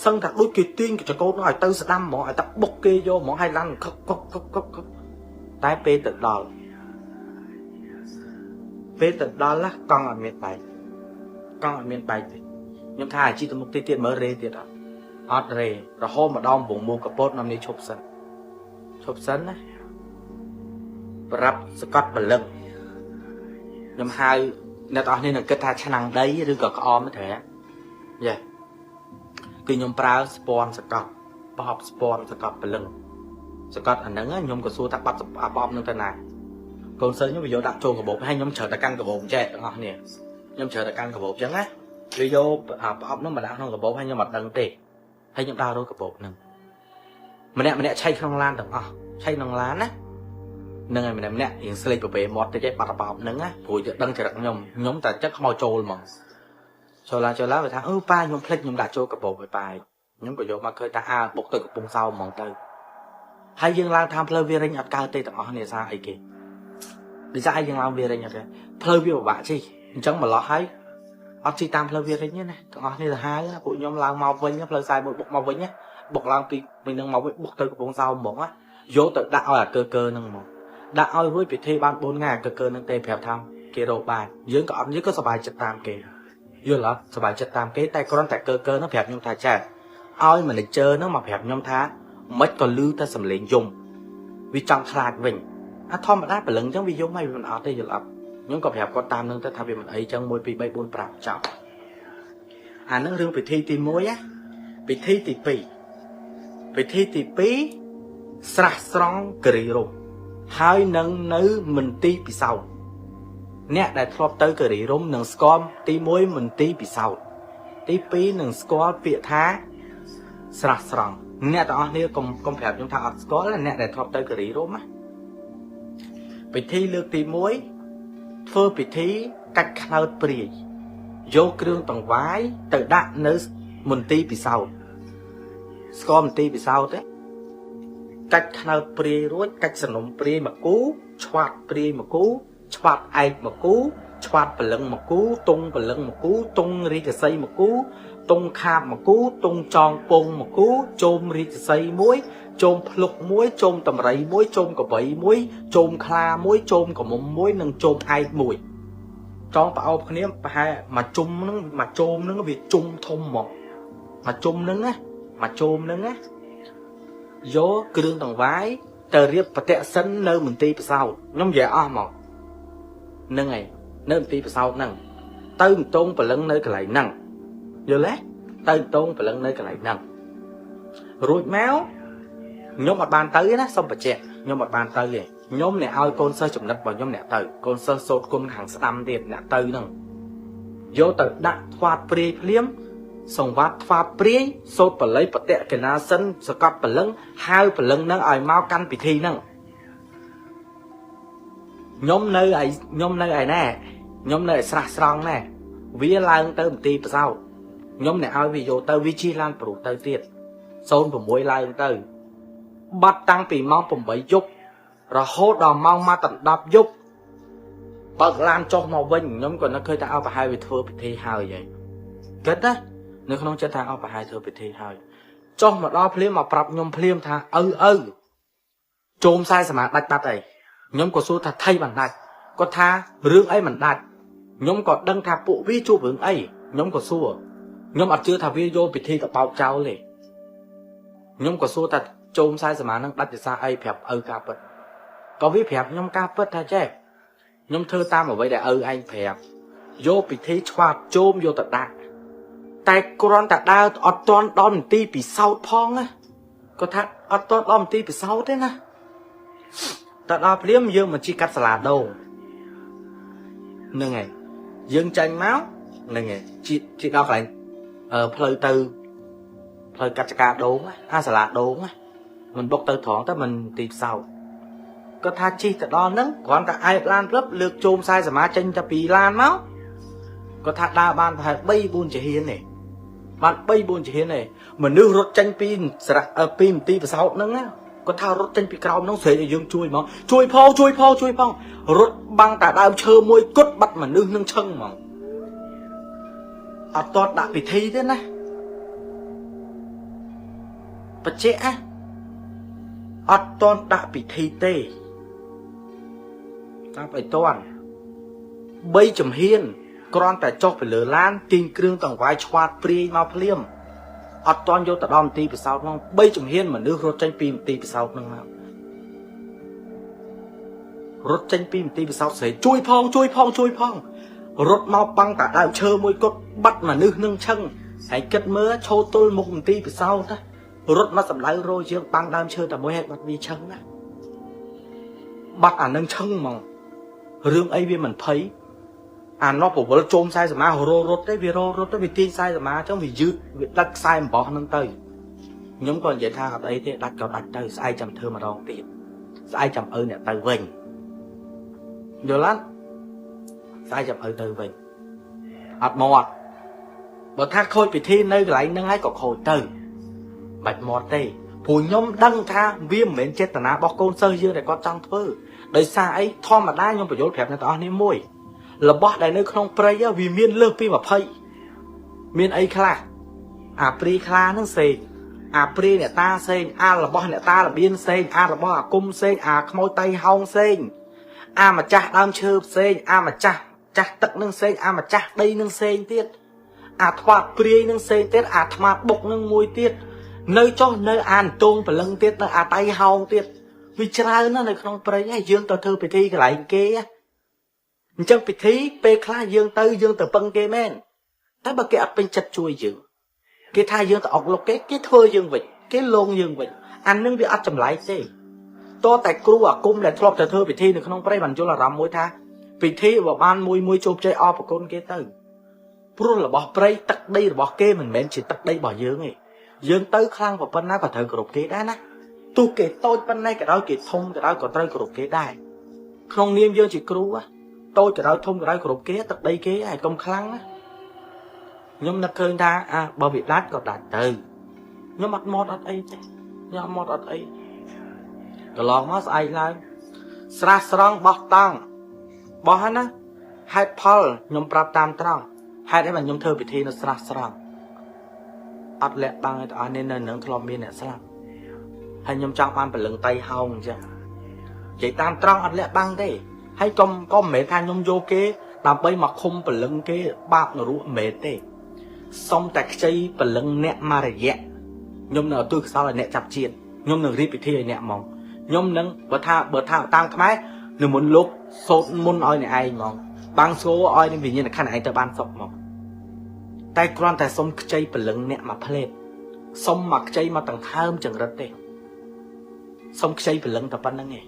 សឹងថាដូចគេទាញចកោតនោះឲ្យទៅស្ដាំហ្មងឲ្យតែបុកគេយកហ្មងឲ្យឡានខឹកខឹកខឹកខឹកតែពេលទៅដល់ណាកង់អត់មានបែកកង់អត់មានបែកទេខ្ញុំថាអាជីទៅមុខទៀតមើលរេទៀតអត់អត់រេរហូតមកដល់វងមូកពតនាំនេះឈប់សិនឈប់សិនណាប្រាប់សកត់បលឹងខ្ញុំហៅអ្នកទាំងអស់នេះនឹងគិតថាឆ្នាំងដីឬក៏ក្អមទេយ៉ាគឺខ្ញុំប្រើស្ពាន់សកត់ប្រអប់ស្ពាន់សកត់បលឹងសកត់អាហ្នឹងខ្ញុំក៏សួរថាបាត់ប្រអប់នឹងទៅណាកូនសិស្សខ្ញុំវាយកដាក់ចូលកាបូបហើយខ្ញុំជ្រើតែកាន់កាបូបចេះទាំងអស់គ្នាខ្ញុំជ្រើតែកាន់កាបូបអញ្ចឹងណាវាយកប្រអប់ហ្នឹងមកដាក់ក្នុងកាបូបហើយខ្ញុំអត់ដឹងទេហើយខ្ញុំដើររកកាបូបហ្នឹងម្នាក់ម្នាក់ឆែកក្នុងឡានទាំងអស់ឆែកក្នុងឡានណានឹងហើយម្នាក់ម្នាក់រៀងស្លេកប្រពេមាត់តិចឯងបាត់ប្រអប់ហ្នឹងណាព្រោះจะដឹងចរិតខ្ញុំខ្ញុំតែចិត្តខ្មោចចូលហ្មងចូលឡាចូលឡាវាថាអឺប៉ាខ្ញុំភ្លេចខ្ញុំដាក់ចូលកាបូបឲ្យប៉ាខ្ញុំក៏យកមកឃើញថាអើបុកទៅកំពង់សោមហ្មងទៅហើយយើងឡើងតាមផ្លូវវារិញអត់កើតទេទាំងអស់នេះសារអីគេដូចថាយើងឡើងវារិញអត់ទេផ្លូវវាពិបាកជិះអញ្ចឹងម្លោះហើយអត់ជិះតាមផ្លូវវារិញទេណាទាំងអស់នេះទៅហើយពួកខ្ញុំឡើងមកវិញផ្លូវ41បុកមកវិញណាបុកឡើងពីពីនឹងមកវិញបុកទៅកំពង់សោមហ្មងណាយកទៅដាក់ឲ្យអាកើកើហ្នឹងហ្មងដាក់ឲ្យរួចពិធីបាន4ថ្ងៃអាកើកើហ្នឹងទេប្រាប់ថា គេរកបានយើងក៏អត់យើងក៏សប្បាយចិត្តតាមគេយល់អត់សប្បាយចិត្តតាមគេតែគ្រាន់តែកើកើហ្នឹងប្រាប់ខ្ញុំថាចាឲ្យ manager ហ្នឹងមកប្រាប់ខ្ញុំថាមិនក៏លឺតែសំឡេងយំវាចង់ខ្លាចវិញអាធម្មតាព្រលឹងអញ្ចឹងវាយំហើយវាមិនអត់ទេយល់អត់ខ្ញុំក៏ប្រាប់គាត់តាមនឹងទៅថាវាមិនអីចឹង1 2 3 4 5ចប់អាហ្នឹងរឿងពិធីទី1ណាពិធីទី2ពិធីទី2ស្រះស្រង់គិរីរម្យហើយនឹងនៅមន្ទីរពិសោធន៍អ្នកដែលធ្លាប់ទៅគិរីរម្យនឹងស្គាល់ទី1មន្ទីរពិសោធន៍ទី2នឹងស្គាល់ពាក្យថាស្រះស្រង់អ្នកទាំងអស់គ្នាកុំប្រាប់ខ្ញុំថាអត់ស្គាល់អ្នកដែលធ្លាប់ទៅគិរីរម្យណាពិធីលើកទី1ធ្វើពិធីកាច់ខ្នើតព្រាយយកគ្រឿងតង្វាយទៅដាក់នៅមន្ទីរពិសោធន៍ស្គាល់មន្ទីរពិសោធន៍ទេកាច់ខ្នើតព្រាយរួចកាច់សនំព្រាយមកគូឆ្វាត់ព្រាយមកគូឆ្វាត់ឯកមកគូឆ្វាត់ព្រលឹងមកគូតុងព្រលឹងមកគូតុងរាជសីមកគូតុងខាបមកគូតុងចងពងមកគូជោមរាជសីមួយជោមភ្លុកមួយជោមតម្រៃមួយជោមកបីមួយជោមខ្លាមួយជោមកមុំមួយនិងជោមឯកមួយចងប្រអប់គ្នាប្រហែលមួយជុំហ្នឹងមួយជោមហ្នឹងវាជុំធំហ្មងមួយជុំហ្នឹងណាមួយជោមហ្នឹងណាយកគ្រឿងតង្វាយទៅរៀបបតិសិននៅមន្ទីរពិសោធន៍ខ្ញុំនិយាយអស់ហ្មងហ្នឹងហើយនៅមន្ទីរពិសោធន៍ហ្នឹងទៅតងព្រលឹងនៅកន្លែងហ្នឹងយល់ទេទៅតងព្រលឹងនៅកន្លែងហ្នឹងរួចមកខ្ញុំអត់បានទៅទេណាសូមបញ្ជាក់ខ្ញុំអត់បានទៅទេខ្ញុំអ្នកឲ្យកូនសិស្សចំណិតរបស់ខ្ញុំអ្នកទៅកូនសិស្សសូត្រគុណខាងស្ដាំទៀតអ្នកទៅហ្នឹងយកទៅដាក់ថ្វាតព្រាយភ្លាមសង្វាតថ្វាព្រាយសូត្របល័យបតិកណាសិនសកត់ព្រលឹងហៅព្រលឹងហ្នឹងឲ្យមកកាន់ពិធីហ្នឹងខ្ញុំនៅឯខ្ញុំនៅឯណែខ្ញុំនៅឯស្រះស្រង់ណែវាឡើងទៅមន្ទីរប្រសោតខ្ញុំអ្នកឲ្យវាយកទៅវាជិះឡានប្រុសទៅទៀត06ឡើងទៅបាត់តាំងពីម៉ោង8យប់រហូតដល់ម៉ោង1:10យប់បើកឡានចុះមកវិញខ្ញុំក៏នឹកឃើញថាអើប្រហែលវាធ្វើពិធីហើយហើយគិតណានៅក្នុងចិត្តថាអើប្រហែលធ្វើពិធីហើយចុះមកដល់ភ្លាមមកប្រាប់ខ្ញុំភ្លាមថាឪជោមខ្សែសមាដាច់បាត់អីខ្ញុំក៏សួរថាថៃបានដាច់គាត់ថារឿងអីមិនដាច់ខ្ញុំក៏ដឹងថាពួកវាជួបរឿងអីខ្ញុំក៏សួរខ្ញុំអត់ជឿថាវាយកពិធីទៅបោកចោលទេខ្ញុំក៏សួរថាជោមខ្សែសមានឹងដាច់ភាសាអីប្រាប់ឪការពិតក៏វាប្រាប់ខ្ញុំការពិតថាចេះខ្ញុំធ្វើតាមអ្វីដែលឪឯងប្រាប់យកពិធីឆ្វាតជោមយកទៅដាក់តែគ្រាន់តែដើរអត់ទាន់ដល់មន្ទីរពិសោធន៍ផងណាគាត់ថាអត់ទាន់ដល់មន្ទីរពិសោធន៍ទេណាតែដល់ភ្លាមយើងមកជីកាត់សាលាដូងហ្នឹងហើយយើងចាញ់មកហ្នឹងហើយជីដល់កន្លែងផ្លូវទៅផ្លូវកាត់ចកាដូងអាសាលាដូងណាមិនបុកទៅត្រង់ទៅមិនទីពិសោធន៍គាត់ថាជីទៅដល់ហ្នឹងគ្រាន់តែអែបឡានព្រឹបលើកជោមខ្សែសមាចេញតែពីឡានមកគាត់ថាដើរបានប្រហែល3 4ជាហ៊ានទេបាន3 4ជាហ៊ានទេមនុស្សរត់ចេញពីស្រៈពីមន្ទីរពិសោធន៍ហ្នឹងណាគាត់ថារត់ចេញពីក្រោមហ្នឹងស្រែកឲ្យយើងជួយហ្មងជួយផងជួយផងជួយផងរត់បាំងតាដើមឈើមួយគត់បាត់មនុស្សនឹងឈឹងហ្មងអត់តដាក់ពិធីទេណាបច្ចេកអត់តដាក់ពិធីទេតាមឲ្យតន់3ជំហានគ្រាន់តែចុះពីលើឡានទាញគ្រឿងតង្វាយឆ្វាតព្រាយមកភ្លាមអត់តន់យកទៅដល់មន្ទីរពិសោធន៍ហ្នឹង3ជំហានមនុស្សរត់ចេញពីមន្ទីរពិសោធន៍ហ្នឹងមករត់ចេញពីមន្ទីរពិសោធន៍ស្រែកជួយផងជួយផងជួយផងរត់មកបាំងតាដើមឈើមួយគត់បាត់មនុស្សនឹងឈឹងហើយគិតមើលឈោទល់មុខមន្ទីរពិសោធន៍ណារត់មកសម្ដៅរយជាងបាំងដើមឈើតែមួយឲ្យបាត់វាឈឹងណាបាត់អានឹងឈឹងហ្មងរឿងអីវាមិនភ័យអានោះពវល់ជោមខ្សែសមាររត់ទេវាររត់ទៅវាទាញខ្សែសមាអញ្ចឹងវាយឺតវាដាច់ខ្សែអំបោះហ្នឹងទៅខ្ញុំក៏និយាយថាអត់អីទេដាច់ក៏ដាច់ទៅស្អែកចាំធ្វើម្ដងទៀតស្អែកចាំឪអ្នកទៅវិញយល់អត់ស្អែកចាំឪទៅវិញអត់មាត់បើថាខូចពិធីនៅកន្លែងហ្នឹងហើយក៏ខូចទៅបាច់មាត់ទេព្រោះខ្ញុំដឹងថាវាមិនមែនចេតនារបស់កូនសិស្សយើងដែលគាត់ចង់ធ្វើដោយសារអីធម្មតាខ្ញុំបញ្យល់ប្រាប់អ្នកទាំងអស់នេះមួយរបស់ដែលនៅក្នុងព្រៃវាមានលើសពី20មានអីខ្លះអាព្រីខ្លាហ្នឹងសេងអាព្រីអ្នកតាសេងអារបស់អ្នកតារបៀនសេងអារបស់អាគុំសេងអាខ្មោចតៃហោងសេង អាម្ចាស់ដើមឈើផ្សេងអាម្ចាស់ចាស់ទឹកនឹងផ្សេងអាម្ចាស់ដីនឹងផ្សេងទៀតអាថ្វាព្រាយនឹងផ្សេងទៀតអាថ្មបុកនឹងមួយទៀតនៅចុះនៅអានតងព្រលឹងទៀតនៅអាតៃហោងទៀតវាច្រើនណាស់នៅក្នុងព្រៃហើយយើងទៅធ្វើពិធីកន្លែងគេអញ្ចឹងពិធីពេលខ្លះយើងទៅយើងទៅពឹងគេមែនតែបើគេអត់ពេញចិត្តជួយយើងគេថាយើងទៅអុកលុកគេគេធ្វើយើងវិញគេលងយើងវិញអានឹងវាអត់ចម្លែកទេតតែគ្រូអាគមដែលធ្លាប់តែធ្វើពិធីនៅក្នុងព្រៃបានយល់អារម្មណ៍មួយថាពិធីបើបានមួយមួយជោគជ័យអរប្រគុណគេទៅព្រោះរបស់ព្រៃទឹកដីរបស់គេមិនមែនជាទឹកដីរបស់យើងទេយើងទៅខ្លាំងប៉ុណ្ណាក៏ត្រូវគោរពគេដែរណាទោះគេតូចប៉ុណ្ណេះក៏ដោយគេធំក៏ដោយក៏ត្រូវគោរពគេដែរក្នុងនាមយើងជាគ្រូតូចក៏ដោយធំក៏ដោយគោរពគេទឹកដីគេហើយកុំខ្លាំងណាខ្ញុំនឹកឃើញថាអាបើវាដាច់ក៏ដាច់ទៅខ្ញុំអត់មត់អត់អីទេខ្ញុំអត់មត់អត់អីកន្លងមកស្អែកឡើងស្រះស្រង់បោះតង់បោះហ្នឹងណាហេតុផលខ្ញុំប្រាប់តាមត្រង់ហេតុអីបានខ្ញុំធ្វើពិធីនៅស្រះស្រង់អត់លាក់បាំងឲ្យទាំងអស់នេះនៅនឹងធ្លាប់មានអ្នកស្លាប់ហើយខ្ញុំចង់បានព្រលឹងតៃហោងអញ្ចឹងនិយាយតាមត្រង់អត់លាក់បាំងទេហើយកុំមិនមែនថាខ្ញុំយកគេដើម្បីមកឃុំព្រលឹងគេបាបនរកមិនមែនទេសុំតែខ្ចីព្រលឹងអ្នកមករយៈខ្ញុំនៅឧទ្ទិសកុសលឲ្យអ្នកចាប់ជាតិខ្ញុំនឹងរៀបពិធីឲ្យអ្នកហ្មងខ្ញុំនឹងបើថាតាមខ្មែរនិមន្តលោកសូត្រមុនឲ្យអ្នកឯងហ្មងបាំងស្គរឲ្យនឹងវិញ្ញាណក្ខន្ធឯងទៅបានសុខហ្មងតែគ្រាន់តែសុំខ្ចីព្រលឹងអ្នកមកផ្លេតសុំមកខ្ចីមកដង្ហើមចង្រិតទេសុំខ្ចីព្រលឹងតែប៉ុណ្្នឹងឯង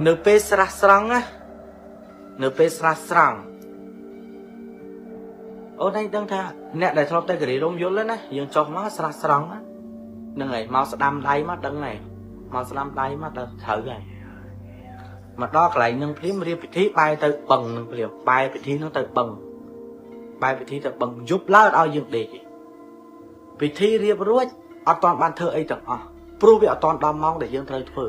នៅពេលស្រះស្រង់ណានៅពេលស្រះស្រង់អូនឯងដឹងថាអ្នកដែលធ្លាប់តែគិរីរំយល់ណាយើងចុះមកស្រះស្រង់ហ្នឹងហើយមកស្ដាំដៃមកដឹងហើយមកស្ដាំដៃមកដល់ត្រូវហើយមកដល់កន្លែងនឹងភ្លាមរៀបពិធីបែរទៅបឹងនឹងភ្លាមបែរពិធីនឹងទៅបឹងបែរពិធីទៅបឹងយប់ឡើងឲ្យយើងដេកពិធីរៀបរួចអត់ទាន់បានធ្វើអីទាំងអស់ព្រោះវាអត់ទាន់ដល់ម៉ោងដែលយើងត្រូវធ្វើ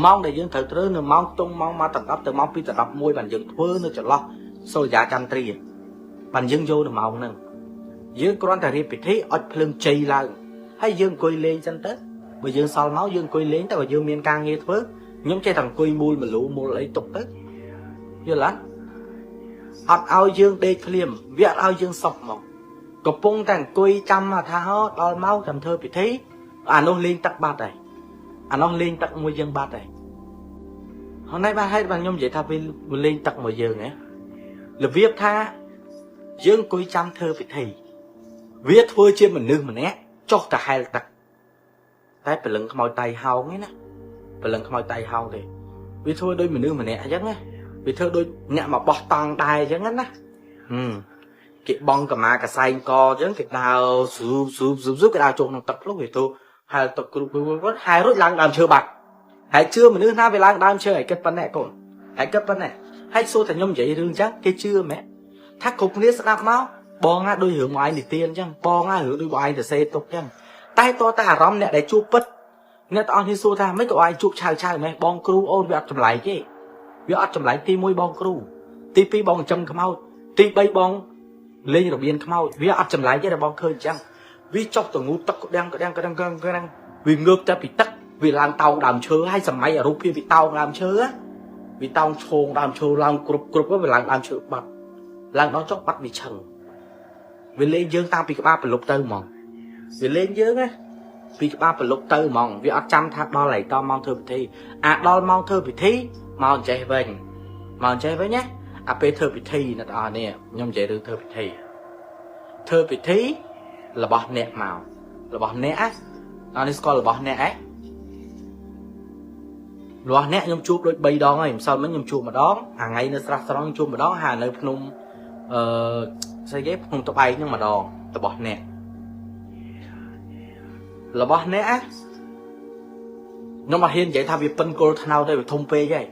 ម៉ោងដែលយើងត្រូវធ្វើនៅម៉ោងខ្ទង់ម៉ោងមកដល់10ទៅម៉ោង2ដល់11បានយើងធ្វើនៅចន្លោះសូរិយាចន្ទ្រាបានយើងយកនៅម៉ោងហ្នឹងយើងគ្រាន់តែរៀបពិធីអុចភ្លើងជ័យឡើងហើយយើងអង្គុយលេងចឹងទៅបើយើងសល់មកយើងអង្គុយលេងតែបើយើងមានការងារធ្វើខ្ញុំចេះតែអង្គុយមូលមលូមូលអីទុកទៅយល់អត់អត់ឲ្យយើងដេកភ្លាមវាអត់ឲ្យយើងសុកមកកំពុងតែអង្គុយចាំថាហោដល់មកចាំធ្វើពិធីអានោះលេងទឹកបាត់ហើយអានោះលេងទឹកមួយយើងបាត់ហើយហើយណៃបានហេតុបានខ្ញុំនិយាយថាវាលេងទឹកមួយយើងហ៎របៀបថាយើងអង្គុយចាំធ្វើពិធីវាធ្វើជាមនុស្សម្នាក់ចុះទៅហែលទឹកតែព្រលឹងខ្មោចតៃហោងឯណាព្រលឹងខ្មោចតៃហោងទេវាធ្វើដូចមនុស្សម្នាក់អញ្ចឹងណាវាធ្វើដូចអ្នកមកបោះតង់ដែរអញ្ចឹងណាគេបងកម្មាកសែងកអញ្ចឹងគេដើរស៊ូបស៊ូបស៊ូបស៊ូបគេដើរចូលក្នុងទឹកភ្លុកវាទៅហែលទឹកគ្រប់គ្រប់ហែលរួចឡើងដើមឈើបាត់ហើយជឿមនុស្សណាវាឡើងដើមឈើឲ្យគិតប៉ុណ្ណេះកូនហើយគិតប៉ុណ្ណេះហើយសួរតែខ្ញុំនិយាយរឿងអញ្ចឹងគេជឿមែនថាគ្រប់គ្នាស្ដាប់មកបងណាដូចរឿងមកឯងនិទានអញ្ចឹងបងណារឿងដូចបងឯងទៅសេទុកអញ្ចឹងតែតតែអារម្មណ៍អ្នកដែលជួបពិតអ្នកទាំងអស់នេះសួរថាមិនក៏ឯងជួបឆៅឆៅម៉េះបងគ្រូអូនវាអត់ចម្លែកទេវាអត់ចម្លែកទី1បងគ្រូទី2បងចិញ្ចឹមខ្មោចទី3បងលេងរបៀនខ្មោចវាអត់ចម្លែកទេដែលបងឃើញអញ្ចឹងវាចុះទៅងូទឹកក្តាំងក្តាំងក្តាំងក្តាំងក្តាំងវាងើបតែពីទឹកវាឡើងតោងដើមឈើហើយសម័យអារូបភាពវាតោងដើមឈើវាតោងឈោងដើមឈើឡើងគ្រប់គ្រប់វាឡើងដើមឈើបាត់ឡើងដល់ចុះបាត់វាឆឹងវាលេងយើងតាំងពីក្បាលប្រលប់ទៅហ្មងវាលេងយើងណាពីក្បាលប្រលប់ទៅហ្មងវាអត់ចាំថាដល់ហើយតម៉ោងធ្វើពិធីអាដល់ម៉ោងធ្វើពិធីមកចេះវិញមកចេះវិញណាអាពេលធ្វើពិធីអ្នកទាំងអស់នេះខ្ញុំនិយាយរឿងធ្វើពិធីធ្វើពិធីរបស់អ្នកមករបស់អ្នកណាអត់នេះស្គាល់របស់អ្នកឯងរបស់អ្នកខ្ញុំជួបដូច3ដងហើយម្សិលមិញខ្ញុំជួបម្ដងអាថ្ងៃនៅស្រះស្រង់ជួបម្ដងហើយនៅភ្នំអឺស្អីគេភ្នំត្បែកហ្នឹងម្ដងរបស់អ្នករបស់អ្នកខ្ញុំអត់ហ៊ាននិយាយថាវាពិនគល់ថ្នោតទេវាធំពេកហើយ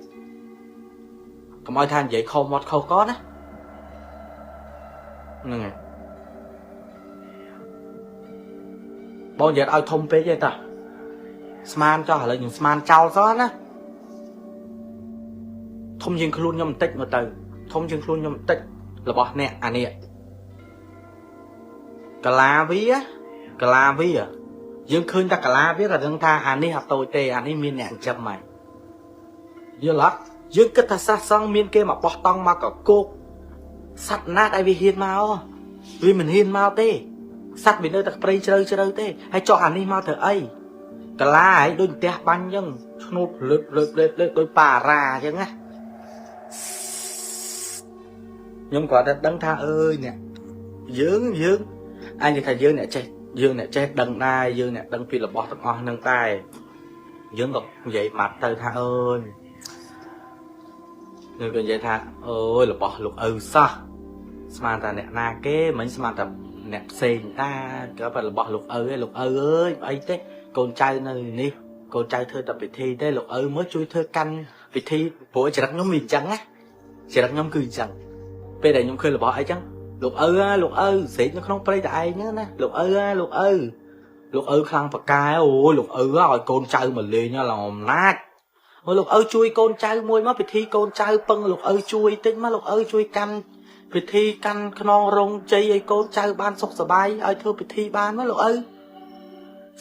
កុំឲ្យថានិយាយខុសមាត់ខុសកណាហ្នឹងហើយបងនិយាយឲ្យធំពេកទេតាស្មានចោះឥឡូវខ្ញុំស្មានចោលសោះណាធំជាងខ្លួនខ្ញុំបន្តិចមកទៅធំជាងខ្លួនខ្ញុំបន្តិចរបស់អ្នកអានេះកាឡាវាកាឡាវាយើងឃើញតែកាឡាវាក៏ដឹងថាអានេះអត់តូចទេអានេះមានអ្នកចិញ្ចឹមហើយ យល់អត់យើងគិតថាស្រះស្រង់មានគេមកបោះតង់មកកកោកសត្វណាដែលវាហ៊ានមកវាមិនហ៊ានមកទេសត្វវានៅតែព្រៃជ្រៅជ្រៅទេហើយចោះអានេះមកធ្វើអីកាឡាឯងដូចផ្ទះបាញ់អញ្ចឹងឆ្នូតលើកលើកលើកលើកដូចប៉ារ៉ាអញ្ចឹងណាខ្ញុំគ្រាន់តែដឹងថាអើយអ្នកយើងយើងអញនិយាយថាយើងអ្នកចេះយើងអ្នកចេះដឹងដែរយើងអ្នកដឹងពីរបស់ទាំងអស់ហ្នឹងដែរយើងក៏និយាយម៉ាត់ទៅថាអើយយើងក៏និយាយថាអើយរបស់លោកឪសោះស្មានតែអ្នកណាគេមិនស្មានតែអ្នកផ្សេងតាក៏តែរបស់លោកឪឯងលោកឪអើយអីទេកូនចៅនៅនេះកូនចៅធ្វើតែពិធីទេលោកឪមើលជួយធ្វើកាន់ពិធីព្រោះចរិតខ្ញុំវាអញ្ចឹងណាចរិតខ្ញុំគឺអញ្ចឹងពេលដែលខ្ញុំឃើញរបស់អីចឹងលោកឪលោកឪស្រែកនៅក្នុងព្រៃតែឯងហ្នឹងណាលោកឪលោកឪលោកឪខ្លាំងប៉កែអូយលោកឪឲ្យកូនចៅមកលេងឡើងអំណាចអូលោកឪជួយកូនចៅមួយមកពិធីកូនចៅពឹងលោកឪជួយតិចមកលោកឪជួយកាន់ពិធីកាន់ខ្នងរងជ័យឲ្យកូនចៅបានសុខសប្បាយឲ្យធ្វើពិធីបានមកលោកឪ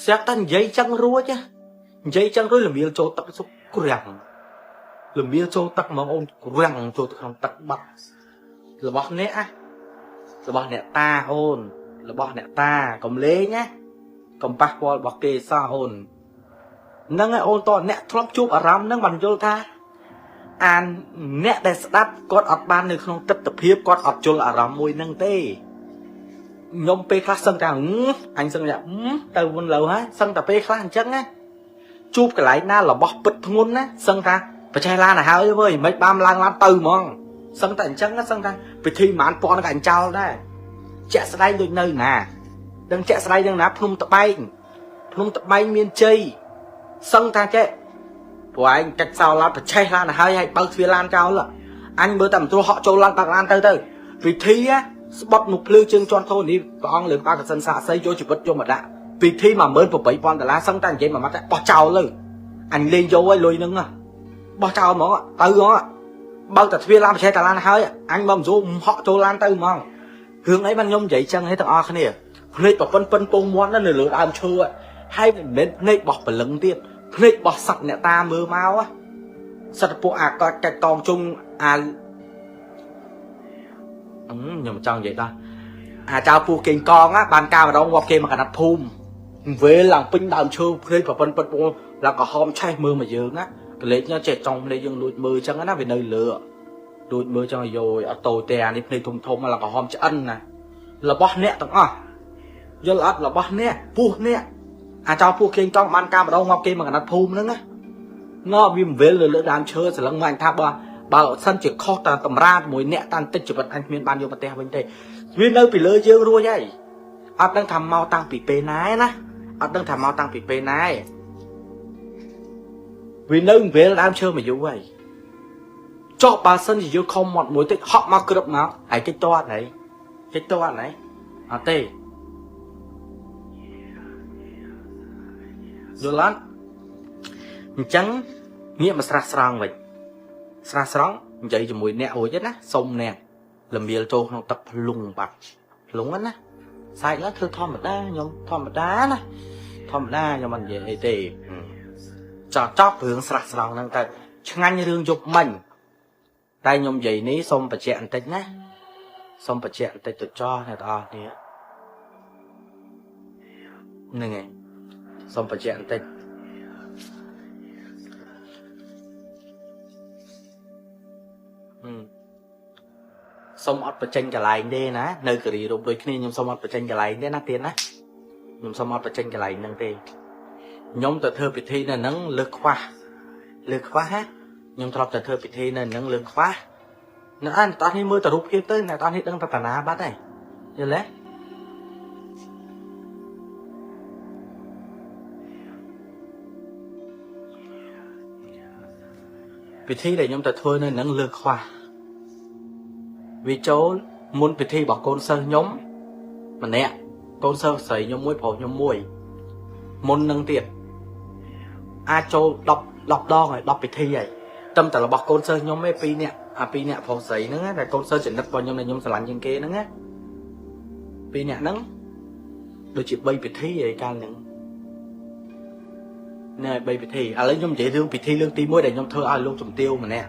ស្រាប់តែនិយាយចឹងរួចនិយាយចឹងរួចលមៀលចូលទឹកសុខក្រាំងលមៀលចូលទឹកហ្មងអូនក្រាំងចូលទៅក្នុងទឹកបាត់របស់អ្នកណារបស់អ្នកតាអូនរបស់អ្នកតាកុំលេងណាកុំប៉ះពាល់របស់គេសោះអូនហ្នឹងហើយអូនតអ្នកធ្លាប់ជួបអារម្មណ៍ហ្នឹងបានយល់ថាអានអ្នកដែលស្ដាប់គាត់អត់បាននៅក្នុងទិដ្ឋភាពគាត់អត់យល់អារម្មណ៍មួយហ្នឹងទេខ្ញុំពេលខ្លះសឹងតែអញសឹងតែទៅមុនលើហើយសឹងតែពេលខ្លះអញ្ចឹងណាជួបកន្លែងណារបស់ពិតធ្ងន់ណាសឹងថាបច្ចេះឡានឲ្យហើយវើយមិនបានឡើងឡានទៅហ្មងសឹងតែអញ្ចឹងណាសឹងថាពិធីប្រហែលពាន់ក៏អញចោលដែរជាក់ស្ដែងដូចនៅណាដឹងជាក់ស្ដែងនឹងណាភ្នំតបែងភ្នំតបែងមានជ័យសឹងថាចេះព្រោះឯងកាច់សោឡានបច្ចេះឡានឲ្យហើយឲ្យបើកទ្វារឡានចោលអញមើលតែមិនត្រួសហក់ចូលឡានបើកឡានទៅទៅពិធីស្បត់មកភ្លឺជើងជន់ធូនេះព្រះអង្គលើកបាកសិនសាកសីយកជីវិតយកមកដាក់ពិធី18000ដុល្លារសឹងតែនិយាយមួយម៉ាត់បោះចោលទៅអញលេងយកឲ្យលុយហ្នឹងបោះចោលហ្មងទៅហ្មងបើកតែទ្វារឡានបច្ចេះតាឡានហើយអញមកមិនស្រួលហក់ចូលឡានទៅហ្មងរឿងអីបានខ្ញុំនិយាយចឹងឲ្យទាំងអស់គ្នាភ្នែកប្រពន្ធពិនពងមាត់នៅលើដើមឈើហើយមិនមែនភ្នែកបោះព្រលឹងទៀតភ្នែកបោះសัตว์អ្នកតាមើលមកសត្វពួកអាកកាច់តងជុំអាខ្ញុំចង់និយាយដល់អាចៅពស់គេងកងបានការម្ដងងាប់គេមកកណាត់ភូមិវេលឡើងពេញដើមឈើភ្នែកប្រពន្ធពិនពងឡើងក្រហមឆេះមើលមកយើងណាកលេចចេះចង់ភ្នែកយើងលួចមើលចឹងណាវានៅលើលួចមើលចឹងអាយអត់តូចទេអានេះភ្នែកធំធំឡើងក្រហមឆ្អិនណារបស់អ្នកទាំងអស់យល់អត់របស់អ្នកពោះអ្នកអាចោពោះគេងកង់បានការម្ដងមកគេមកកណាត់ភូមិហ្នឹងណាណ៎វាវិលលើលើដើមឈើស្រឡឹងមកអញថាបើសិនជាខុសតាតម្រាជាមួយអ្នកតាន់តិចជីវិតអញគ្មានបានយកប្រទេសវិញទេវានៅពីលើយើងរួចហើយអត់ដឹងថាមកតាំងពីពេលណាណាអត់ដឹងថាមកតាំងពីពេលណាវានៅវិលដើមឈើមកយូរហើយចុះបើសិនជាយើងខំមាត់មួយតិចហក់មកក្រឹបមកហើយកិច្ចតអត់ហើយកិច្ចតអត់ហើយអត់ទេយល់អត់អញ្ចឹងងាកមកស្រះស្រង់វិញស្រះស្រង់និយាយជាមួយអ្នករួចណាសុំអ្នកលមៀលចូលក្នុងទឹកភ្លុងបាត់ភ្លុងណាសាច់ឡើងធ្វើធម្មតាខ្ញុំធម្មតាណាធម្មតាខ្ញុំមិននិយាយអីទេចប់រឿងស្រះស្រង់ហ្នឹងតែឆ្ងាញ់រឿងយប់មិញតែខ្ញុំនិយាយនេះសូមបញ្ជាក់បន្តិចណាសូមបញ្ជាក់បន្តិចទៅចោះអ្នកទាំងអស់គ្នាហ្នឹងហើយសូមបញ្ជាក់បន្តិចសូមអត់បញ្ចេញកន្លែងទេណានៅគិរីរំដូចគ្នាខ្ញុំសូមអត់បញ្ចេញកន្លែងទេណាទៀតណាខ្ញុំសូមអត់បញ្ចេញកន្លែងហ្នឹងទេខ្ញុំទៅធ្វើពិធីនៅហ្នឹងលើខ្វះលើខ្វះណាខ្ញុំធ្លាប់តែធ្វើពិធីនៅហ្នឹងលើខ្វះអ្នកអញតោះនេះមើលតែរូបភាពទៅអ្នកតោះនេះដឹងតែតាណាបាត់ហើយយល់ទេពិធីដែលខ្ញុំទៅធ្វើនៅហ្នឹងលើខ្វះវាចូលមុនពិធីរបស់កូនសិស្សខ្ញុំម្នាក់កូនសិស្សស្រីខ្ញុំមួយប្រុសខ្ញុំមួយមុននឹងទៀតអាចចូល10ដងហើយ10ពិធីហើយតែតែរបស់កូនសិស្សខ្ញុំឯង2នាក់អា2នាក់ប្រុសស្រីហ្នឹងតែកូនសិស្សចំណិតរបស់ខ្ញុំដែលខ្ញុំស្រឡាញ់ជាងគេហ្នឹងណា2នាក់ហ្នឹងដូចជា3ពិធីឯកាលហ្នឹង នេះ3ពិធីឥឡូវខ្ញុំនិយាយរឿងពិធីលើកទី1ដែលខ្ញុំធ្វើឲ្យលោកជំទាវម្នាក់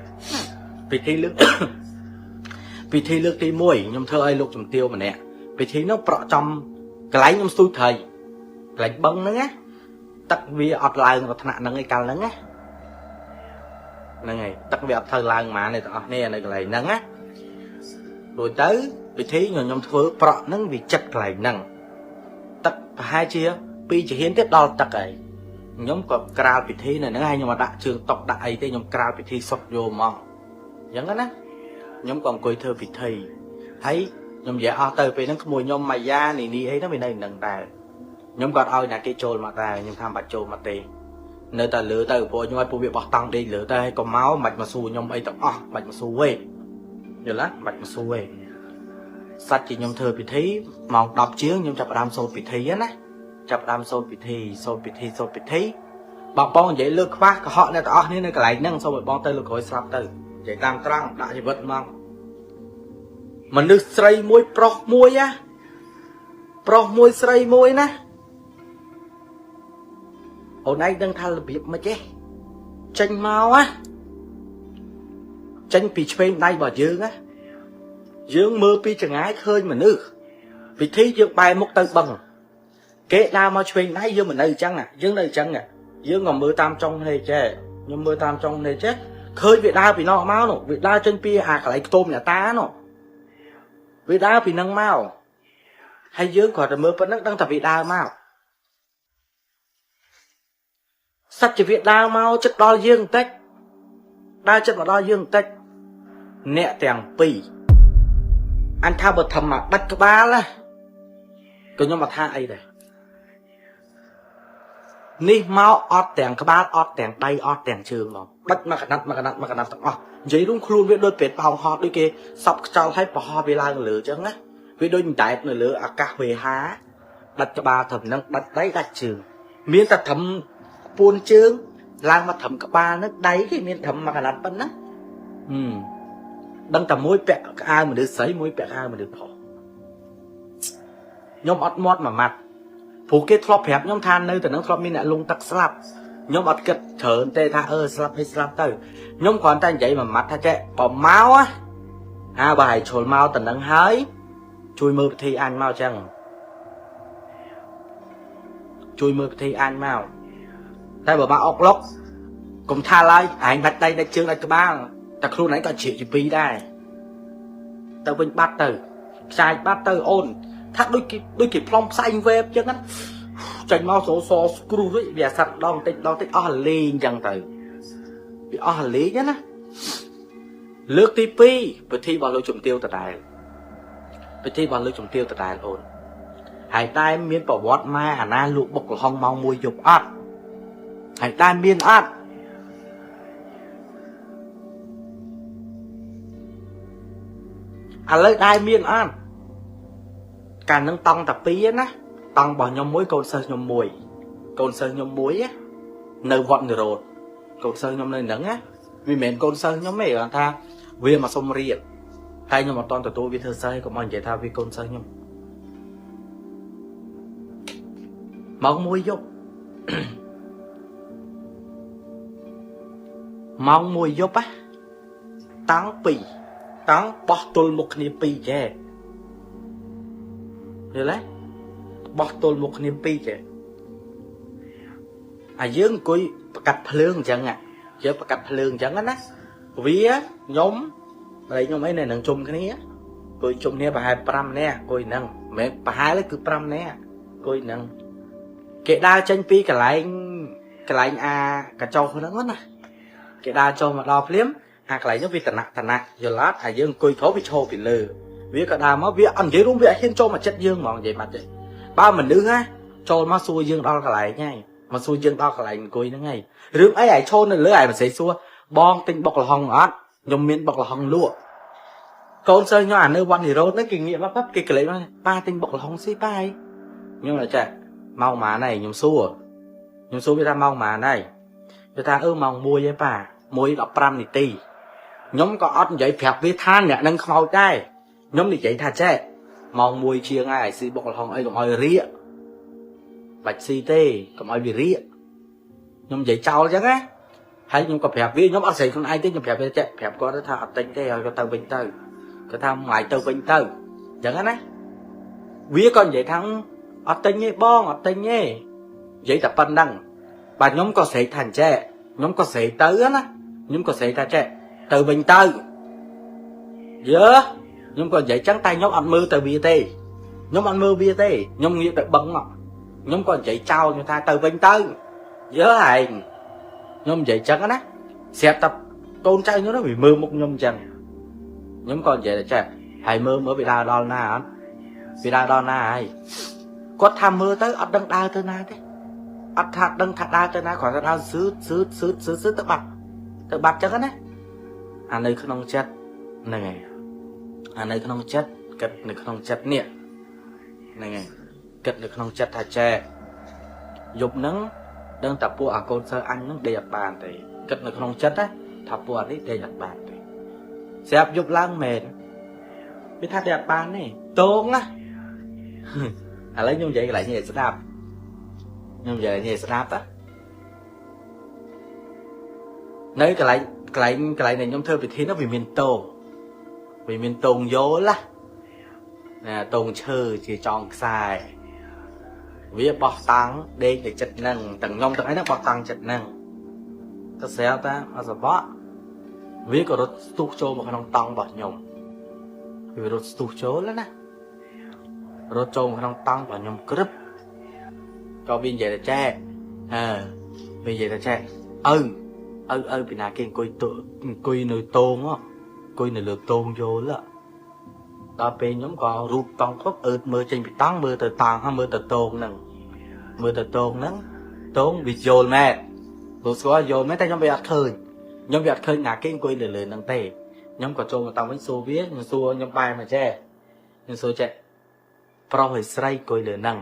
ពិធីលើក ពិធីលើកទី1ខ្ញុំធ្វើឲ្យលោកជំទាវម្នាក់ពិធីនោះប្រក់ចំកន្លែងខ្ញុំស្ទូចត្រីកន្លែងបឹងហ្នឹងណាទឹកវាអត់ឡើងដល់ថ្នាក់ហ្នឹងឯកាលហ្នឹងណាហ្នឹងហើយទឹកវាអត់ត្រូវឡើងហ្មងទេទាំងអស់គ្នានៅកន្លែងហ្នឹងណារួចទៅពិធីខ្ញុំធ្វើប្រក់ហ្នឹងវាចិត្តកន្លែងហ្នឹងទឹកប្រហែលជា2ជាហ៊ានទៀតដល់ទឹកហើយខ្ញុំក៏ក្រាលពិធីនៅហ្នឹងហើយខ្ញុំអត់ដាក់ជើងតុកដាក់អីទេខ្ញុំក្រាលពិធីសុទ្ធយកមកអញ្ចឹងណាខ្ញុំក៏អង្គុយធ្វើពិធីហើយខ្ញុំនិយាយអស់ទៅពេលហ្នឹងក្មួយខ្ញុំម៉ាយ៉ានីនីអីហ្នឹងវានៅនឹងដែរខ្ញុំក៏ឲ្យណាគេចូលមកដែរខ្ញុំថាមិនបាច់ចូលមកទេនៅតែលើទៅព្រោះខ្ញុំឲ្យពួកវាបោះតង់ដេកលើតែក៏មកមិនបាច់មកសួរខ្ញុំអីទាំងអស់មិនបាច់មកសួរទេយល់ទេមិនបាច់មកសួរទេសាច់ជាខ្ញុំធ្វើពិធីម៉ោង10ជាងខ្ញុំចាប់ផ្ដើមសូត្រពិធីណាចាប់ផ្ដើមសូត្រពិធីសូត្រពិធីសូត្រពិធីបងបងនិយាយលើកខ្វះកុហកអ្នកទាំងអស់គ្នានៅកន្លែងហ្នឹងសូមឲ្យបងទៅលើក្រោយស្លាប់ទៅនិយាយតាមត្រង់ដាក់ជីវិតមកមនុស្សស្រីមួយប្រុសមួយណាប្រុសមួយស្រីមួយណាអូនឯងដឹងថារបៀបមិនទេចេញមកណាចេញពីឆ្វេងដៃរបស់យើងណាយើងមើលពីចង្ងាយឃើញមនុស្សពិធីយើងបែរមុខទៅបឹងគេដើរមកឆ្វេងដៃយើងមិននៅអញ្ចឹងយើងនៅអញ្ចឹងយើងក៏មើលតាមចុងនេះចេះខ្ញុំមើលតាមចុងនេះចេះឃើញវាដើរពីនោះមកនោះវាដើរចេញពីអាកន្លែងខ្ទមអ្នកតានោះវាដើរពីនឹងមកហើយយើងគ្រាន់តែមើលប៉ុណ្ណឹងដឹងថាវាដើរមកសត្វជាវាដើរមកចិត្តដល់យើងបន្តិចដើរចិត្តមកដល់យើងបន្តិចអ្នកទាំងពីរអញថាបើធ្វើមកដាច់ក្បាលណាក៏ខ្ញុំអត់ថាអីដែរនេះមកអត់ទាំងក្បាលអត់ទាំងដៃអត់ទាំងជើងមកដាច់មកកណាត់មកកណាត់មកកណាត់ទាំងអស់និយាយរួមខ្លួនវាដូចពេទ្យប៉ោងហត់ដូចគេសប់ខ្យល់ឲ្យប្រហោះវាឡើងលើអញ្ចឹងណាវាដូចដែតនៅលើអាកាសវេហាដាច់ក្បាលត្រឹមហ្នឹងដាច់ដៃដាច់ជើងមានតែត្រឹមពួនជើងឡើងមកត្រឹមក្បាលហ្នឹងដៃគេមានត្រឹមមកកណាត់ប៉ុណ្ណាដឹងតែមួយពាក់ក្អៅមនុស្សស្រីមួយពាក់ក្អៅមនុស្សប្រុសខ្ញុំអត់មាត់មួយម៉ាត់ព្រោះគេធ្លាប់ប្រាប់ខ្ញុំថានៅតែនឹងធ្លាប់មានអ្នកលងទឹកស្លាប់ខ្ញុំអត់គិតច្រើនទេថាអឺស្លាប់ឲ្យស្លាប់ទៅខ្ញុំគ្រាន់តែនិយាយមួយម៉ាត់ថាចេះបើមកអាបើឲ្យជ្រុលមកតំណឹងហើយជួយមើលពិធីអញមកចឹងជួយមើលពិធីអញមកតែបើមកអុកលុកកុំថាឡើយឯងដាច់ដៃដាច់ជើងដាច់ក្បាលតែខ្លួនឯងក៏ជ្រៀកជាពីរដែរទៅវិញបាត់ទៅខ្ចាយបាត់ទៅអូនថាដូចគេផ្លុំផ្សែងវេបចឹងណាចេញមកសសស្គ្រូរួចវាអាសត្វដងតិចដងតិចអស់លេងចឹងទៅវាអស់លេងណាលើកទី2ពិធីរបស់លោកជំទាវដដែលពិធីរបស់លោកជំទាវដដែលអូនហើយតែមានប្រវត្តិម៉ែអាណាលក់បុកលហុងម៉ោង1យប់អត់ហើយតែមានអត់ឥឡូវដែរមានអត់កាលនឹងតង់តាពីរណាតង់របស់ខ្ញុំមួយកូនសិស្សខ្ញុំមួយកូនសិស្សខ្ញុំមួយនៅវត្តនិរោធកូនសិស្សខ្ញុំនៅហ្នឹងណាវាមិនមែនកូនសិស្សខ្ញុំទេគាត់ថាវាមកសុំរៀនតែខ្ញុំអត់តន់ទទួលវាធ្វើសិស្សឯងកុំឲ្យនិយាយថាវាកូនសិស្សខ្ញុំម៉ោង1យប់ម៉ោង1យប់ណាតង់2តង់បោះទល់មុខគ្នា2ចេះយល់ទេបោះទល់មុខគ្នា2ចេះអាយើងអង្គុយប្រកាត់ភ្លើងអញ្ចឹងយើងប្រកាត់ភ្លើងអញ្ចឹងណាវាខ្ញុំប្តីខ្ញុំអីនៅនឹងជុំគ្នាអង្គុយជុំគ្នាប្រហែល5នាក់អង្គុយហ្នឹងមិនមែនប្រហែលទេគឺ5នាក់អង្គុយហ្នឹងគេដើរចេញពីកន្លែងអាកញ្ចុះហ្នឹងណាគេដើរចុះមកដល់ភ្លាមអាកន្លែងនោះវាតំណាក់តំណាក់យល់អត់អាយើងអង្គុយក្រោមវាឈរពីលើវាក៏ដើរមកវាអត់និយាយរួមវាអត់ហ៊ានចូលមកចិត្តយើងហ្មងនិយាយបាត់ទេបើមនុស្សណាចូលមកសួរយើងដល់កន្លែងហើយមកសួរយើងដល់កន្លែងអង្គុយហ្នឹងហើយរឿងអីឯងឈរនៅលើឯងមិនស្អីសួរបងទិញបុកល្ហុងអត់ខ្ញុំមានបុកល្ហុងលក់កូនសិស្សខ្ញុំអានៅវត្តនិរោធហ្នឹងគេងាកមកប៉ាគេក្លែកមកប៉ាទិញបុកល្ហុងស៊ីប៉ាឯងខ្ញុំថាចាម៉ោងប៉ុន្មានហើយខ្ញុំសួរវាថាម៉ោងប៉ុន្មានហើយវាថាអឺម៉ោង1ឯងប៉ា1:15នាទីខ្ញុំក៏អត់និយាយប្រាប់វាថាអ្នកនឹងខ្មោចដែរខ្ញុំនិយាយថាចេះម៉ោង1ជាងហើយឲ្យស៊ីបុកល្ហុងអីកុំឲ្យរៀកបាច់ស៊ីទេកុំឲ្យវារៀក ខ្ញុំនិយាយចោលអញ្ចឹងណាហើយខ្ញុំក៏ប្រាប់វាខ្ញុំអត់ស្រែកខ្លួនឯងទេខ្ញុំប្រាប់វាចេះប្រាប់គាត់ថាអត់ទិញទេឲ្យគាត់ទៅវិញទៅគាត់ថាម្លាយទៅវិញទៅអញ្ចឹងណាវាក៏និយាយថាអត់ទិញទេបងអត់ទិញទេនិយាយតែប៉ុណ្្នឹងបាទខ្ញុំក៏ស្រែកថាអញ្ចេះខ្ញុំក៏ស្រែកទៅណាខ្ញុំក៏ស្រែកថាចេះទៅវិញទៅយើខ្ញុំក៏និយាយចឹងតែខ្ញុំអត់មើលទៅវាទេខ្ញុំអត់មើលវាទេខ្ញុំងាកទៅបឹងមកខ្ញុំក៏និយាយចោលខ្ញុំថាទៅវិញទៅយើឯងខ្ញុំនិយាយចឹងណាស្រាប់តែកូនចៅខ្ញុំវាមើលមុខខ្ញុំចឹងខ្ញុំក៏និយាយតែចេះហើយមើលមើលវាដើរដល់ណាអត់វាដើរដល់ណាហើយគាត់ថាមើលទៅអត់ដឹងដើរទៅណាទេអត់ថាដឹងថាដើរទៅណាគ្រាន់តែដើរសឺតសឺតសឺតសឺតសឺតទៅបាត់ទៅបាត់ចឹងណាអានៅក្នុងចិត្តហ្នឹងហើយអានៅក្នុងចិត្តគិតនៅក្នុងចិត្តនេះហ្នឹងហើយគិតនៅក្នុងចិត្តថាចេះយប់ហ្នឹងដឹងតែពួកអាកូនសិស្សអញហ្នឹងដេកអត់បានទេគិតនៅក្នុងចិត្តណាថាពួកអានេះដេកអត់បានទេស្រាប់យប់ឡើងមែនវាថាដេកអត់បានទេតងណាឥឡូវខ្ញុំនិយាយកន្លែងនេះឲ្យស្ដាប់ខ្ញុំនិយាយនេះស្ដាប់តានៅកន្លែងកន្លែងកន្លែងដែលខ្ញុំធ្វើពិធីនោះវាមានតងវាមានតងយោលណាណាតងឈើជាចងខ្សែវាបោះតាំងដេកនៅចិត្តហ្នឹងទាំងខ្ញុំទាំងអីហ្នឹងបោះតាំងចិត្តហ្នឹងទៅស្រាប់តាអសបៈវាក៏រត់ស្ទុះចូលមកក្នុងតង់របស់ខ្ញុំវារត់ស្ទុះចូលណារត់ចូលមកក្នុងតង់របស់ខ្ញុំក្រឹបក៏វានិយាយថាចែអើវានិយាយថាចែឪឪឪពីណាគេអង្គុយអង្គុយនៅតងអង្គុយនៅលើតងយោលដល់ពេលខ្ញុំក៏រូបតង់គ្រប់អឺតមើលចេញពីតង់មើលទៅតង់ហើយមើលទៅតងហ្នឹងមើលទៅតងហ្នឹងតងវាយល់មែនលោកស្គាល់យល់មែនតែខ្ញុំវាអត់ឃើញខ្ញុំវាអត់ឃើញណាគេអង្គុយលើលើហ្នឹងទេខ្ញុំក៏ចូលមកតង់វិញសួរវាខ្ញុំសួរខ្ញុំបែរមកចេះខ្ញុំសួរចេះប្រុសហើយស្រីអង្គុយលើហ្នឹង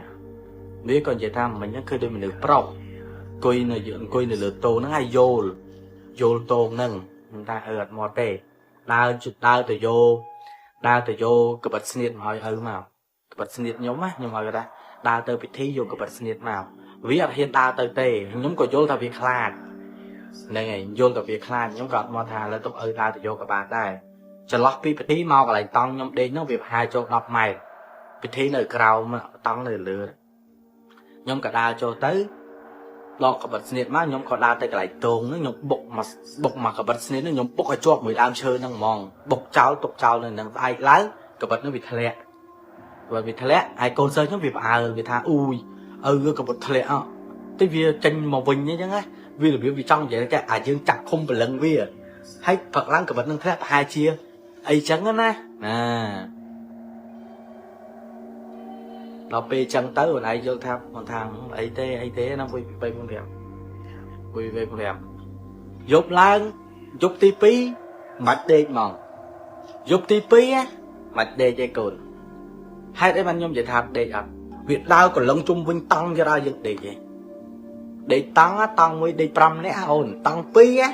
វាក៏និយាយថាមិញហ្នឹងឃើញដូចមនុស្សប្រុសអង្គុយនៅអង្គុយនៅលើតងហ្នឹងហើយយល់យល់តងហ្នឹងខ្ញុំថាអឺអត់មកទេដើរជិតដើរទៅយកដើរទៅយកកបិតស្នៀតមកឲ្យឪមកកបិតស្នៀតខ្ញុំណាខ្ញុំឲ្យគាត់ថាដើរទៅពិធីយកកបិតស្នៀតមកវាអត់ហ៊ានដើរទៅទេខ្ញុំក៏យល់ថាវាខ្លាចហ្នឹងហើយយល់ថាវាខ្លាចខ្ញុំក៏អត់មកថាឥឡូវទុកឪដើរទៅយកក៏បានដែរចន្លោះពីពិធីមកកន្លែងតង់ខ្ញុំដេកហ្នឹងវាប្រហែលចូល10ម៉ែត្រពិធីនៅក្រោមតង់នៅលើខ្ញុំក៏ដើរចូលទៅដកកបិតស្នៀតមកខ្ញុំក៏ដើរទៅកន្លែងតងហ្នឹងខ្ញុំបុកមកបុកមកកបិតស្នៀតហ្នឹងខ្ញុំបុកឲ្យជាប់មួយដើមឈើហ្នឹងហ្មងបុកចោលទុកចោលនៅហ្នឹងស្អែកឡើងកបិតហ្នឹងវាធ្លាក់កបិតវាធ្លាក់ហើយកូនសិស្សខ្ញុំវាផ្អើលវាថាអ៊ូយឪកបិតធ្លាក់អត់តិចវាចេញមកវិញអញ្ចឹងណាវារបៀបវាចង់និយាយតែអាយើងចាក់ឃុំព្រលឹងវាហើយព្រឹកឡើងកបិតហ្នឹងធ្លាក់ប្រហែលជាអីចឹងណាណាដល់ពេលចឹងទៅអូនឯងយល់ថាអូនថាអីទេអីទេណា1 2 3 4 5 1 2 3 5យប់ឡើងយប់ទី2មិនបាច់ដេកហ្មងយប់ទី2ណាមិនបាច់ដេកទេកូនហេតុអីបានខ្ញុំនិយាយថាដេកអត់វាដើរកលឹងជុំវិញតង់គេដល់យើងដេកទេដេកតង់តង់មួយដេក5នាក់អូនតង់2ណា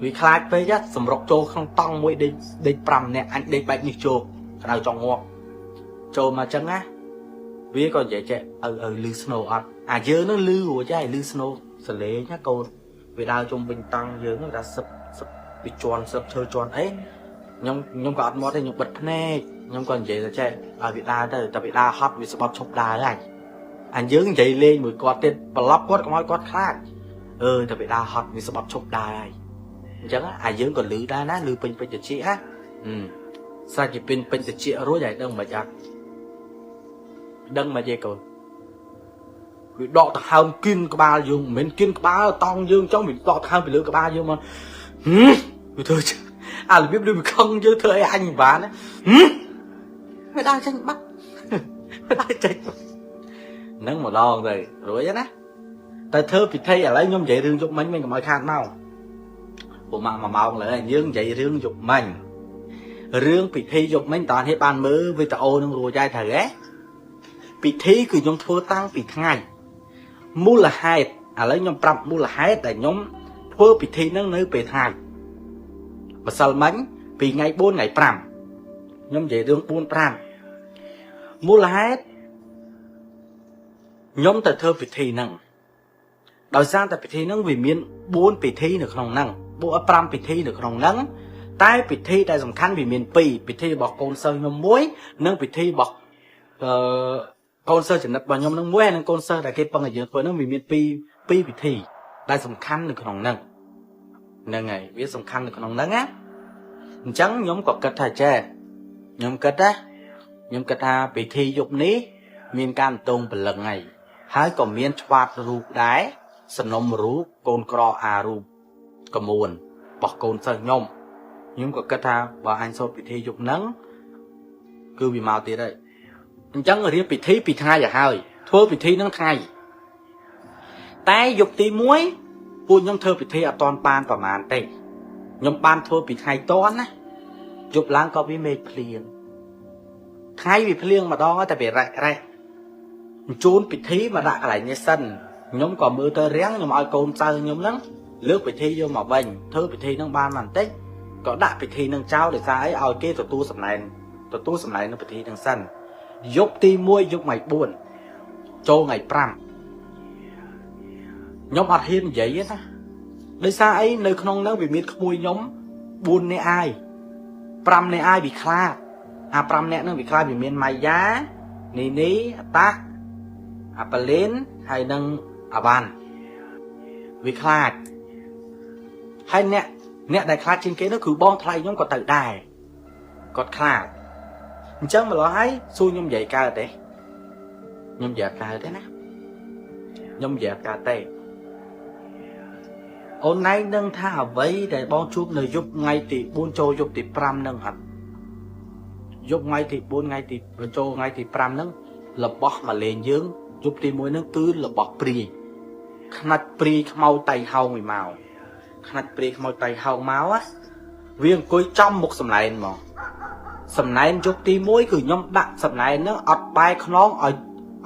វាខ្លាចពេកសម្រុកចូលក្នុងតង់មួយដេកដេក5នាក់អញដេកបែបនេះចូលក្តៅចង់ងាប់ចូលមកចឹងណាវាក៏និយាយចេះឪឪលឺស្នូអត់អាយើងនឹងលឺរួចហើយលឺស្នូសលេងណាកូនវាដើរជុំវិញតង់យើងថាសឹបសឹបវាជន់សឹបឈើជន់អីខ្ញុំក៏អត់មកទេខ្ញុំបិទភ្នែកខ្ញុំក៏និយាយទៅចេះឲ្យវាដើរទៅតែវាដើរហត់វាស្បត់ឈប់ដើរហើយអាយើងនិយាយលេងមួយគាត់ទៀតប្រឡប់គាត់កុំឲ្យគាត់ខ្លាចអឺតែវាដើរហត់វាស្បត់ឈប់ដើរហើយអញ្ចឹងអាយើងក៏លឺដែរណាលឺពេញពេញតិចណាសាច់ជាពេញពេញតិចរួចហើយដឹងមិនអត់ដឹងមកទេកូនវាដកដង្ហើមគៀនក្បាលយើងមិនមែនគៀនក្បាលតង់យើងចង់វាដកដង្ហើមពីលើក្បាលយើងមកវាធ្វើអារបៀបដូចវាខឹងយើងធ្វើអីអញមិនបានណាវាដើរចេញបាត់វាដើរចេញហ្នឹងម្ដងទៅរួចណាតែធ្វើពិធីឥឡូវខ្ញុំនិយាយរឿងយប់មិញមិនកុំឲ្យខាតមកពួកម៉ាក់មួយម៉ោងលើយើងនិយាយរឿងយប់មិញរឿងពិធីយប់មិញតើហេតុបានមើលវីដេអូនឹងរួចហើយត្រូវទេពិធីគឺខ្ញុំធ្វើតាំងពីថ្ងៃមូលហេតុឥឡូវខ្ញុំប្រាប់មូលហេតុដែលខ្ញុំធ្វើពិធីហ្នឹងនៅពេលថ្ងៃម្សិលមិញពីថ្ងៃ4ថ្ងៃ5ខ្ញុំនិយាយរឿង4 5មូលហេតុខ្ញុំទៅធ្វើពិធីហ្នឹង ដោយសារតែពិធីហ្នឹងវាមាន4ពិធីនៅក្នុងហ្នឹង4 5ពិធីនៅក្នុងហ្នឹងតែពិធីដែលសំខាន់វាមាន2ពិធីរបស់កូនសិស្សខ្ញុំមួយនិងពិធីរបស់អឺកូនសិស្សចំណិតរបស់ខ្ញុំនឹងមួយហើយនិងកូនសិស្សដែលគេពឹងឲ្យយើងធ្វើហ្នឹងវាមានពីរពិធីដែលសំខាន់នៅក្នុងហ្នឹងហ្នឹងហើយវាសំខាន់នៅក្នុងហ្នឹងណាអញ្ចឹងខ្ញុំក៏គិតថាចេះខ្ញុំគិតណាខ្ញុំគិតថាពិធីយប់នេះមានការអន្តងព្រលឹងហើយហើយក៏មានឆ្វាតរូបដែរសំណុំរូបកូនក្រអារូបកមួនរបស់កូនសិស្សខ្ញុំខ្ញុំក៏គិតថាបើអញសូត្រពិធីយប់ហ្នឹងគឺវាមកទៀតហើយអញ្ចឹងរៀបពិធីពីថ្ងៃឲ្យហើយធ្វើពិធីហ្នឹងថ្ងៃតែយប់ទី1ពួកខ្ញុំធ្វើពិធីអត់តាន់បានប្រហែលទេខ្ញុំបានធ្វើពីថ្ងៃតន់ណាយប់ឡើងក៏វាមេឃភ្លៀងថ្ងៃវាភ្លៀងម្ដងតែវារ៉ែរ៉ែបញ្ជូនពិធីមកដាក់កន្លែងនេះសិនខ្ញុំក៏មើលទៅរាំងខ្ញុំឲ្យកូនចៅខ្ញុំហ្នឹងលើកពិធីយកមកវិញធ្វើពិធីហ្នឹងបានបន្តិចក៏ដាក់ពិធីហ្នឹងចោលដោយសារអីឲ្យគេទទួលសំណែនទទួលសំណែននៅពិធីហ្នឹងសិនយប់ទី1យប់ថ្ងៃ4ចូលថ្ងៃ5ខ្ញុំអត់ហ៊ាននិយាយទេណាដោយសារអីនៅក្នុងហ្នឹងវាមានក្មួយខ្ញុំ4នាក់អាយ5នាក់អាយវាខ្លាចអា5នាក់ហ្នឹងវាខ្លាចវាមានម៉ៃយ៉ានីនីអតាអាប៉ាលីនហើយនឹងអាវ៉ាន់វាខ្លាចហើយអ្នកដែលខ្លាចជាងគេនោះគឺបងថ្លៃខ្ញុំក៏ទៅដែរគាត់ខ្លាចអញ្ចឹងម្ល៉េះហើយសួរខ្ញុំនិយាយកើតទេខ្ញុំនិយាយកើតទេណាខ្ញុំនិយាយកើតទេអូនឯងដឹងថាអ្វីដែលបងជួបនៅយប់ថ្ងៃទី4ចូលយប់ទី5ហ្នឹងអត់យប់ថ្ងៃទី4ថ្ងៃទីចូលថ្ងៃទី5ហ្នឹងរបស់មកលេងយើងយប់ទី1ហ្នឹងគឺរបស់ព្រាយខ្នាច់ព្រាយខ្មៅតៃហោងមួយមកខ្នាច់ព្រាយខ្មៅតៃហោងមកណាវាអង្គុយចំមុខសំណែនមកសំណែនយប់ទី1គឺខ្ញុំដាក់សំណែនហ្នឹងអត់បែខ្នងឲ្យ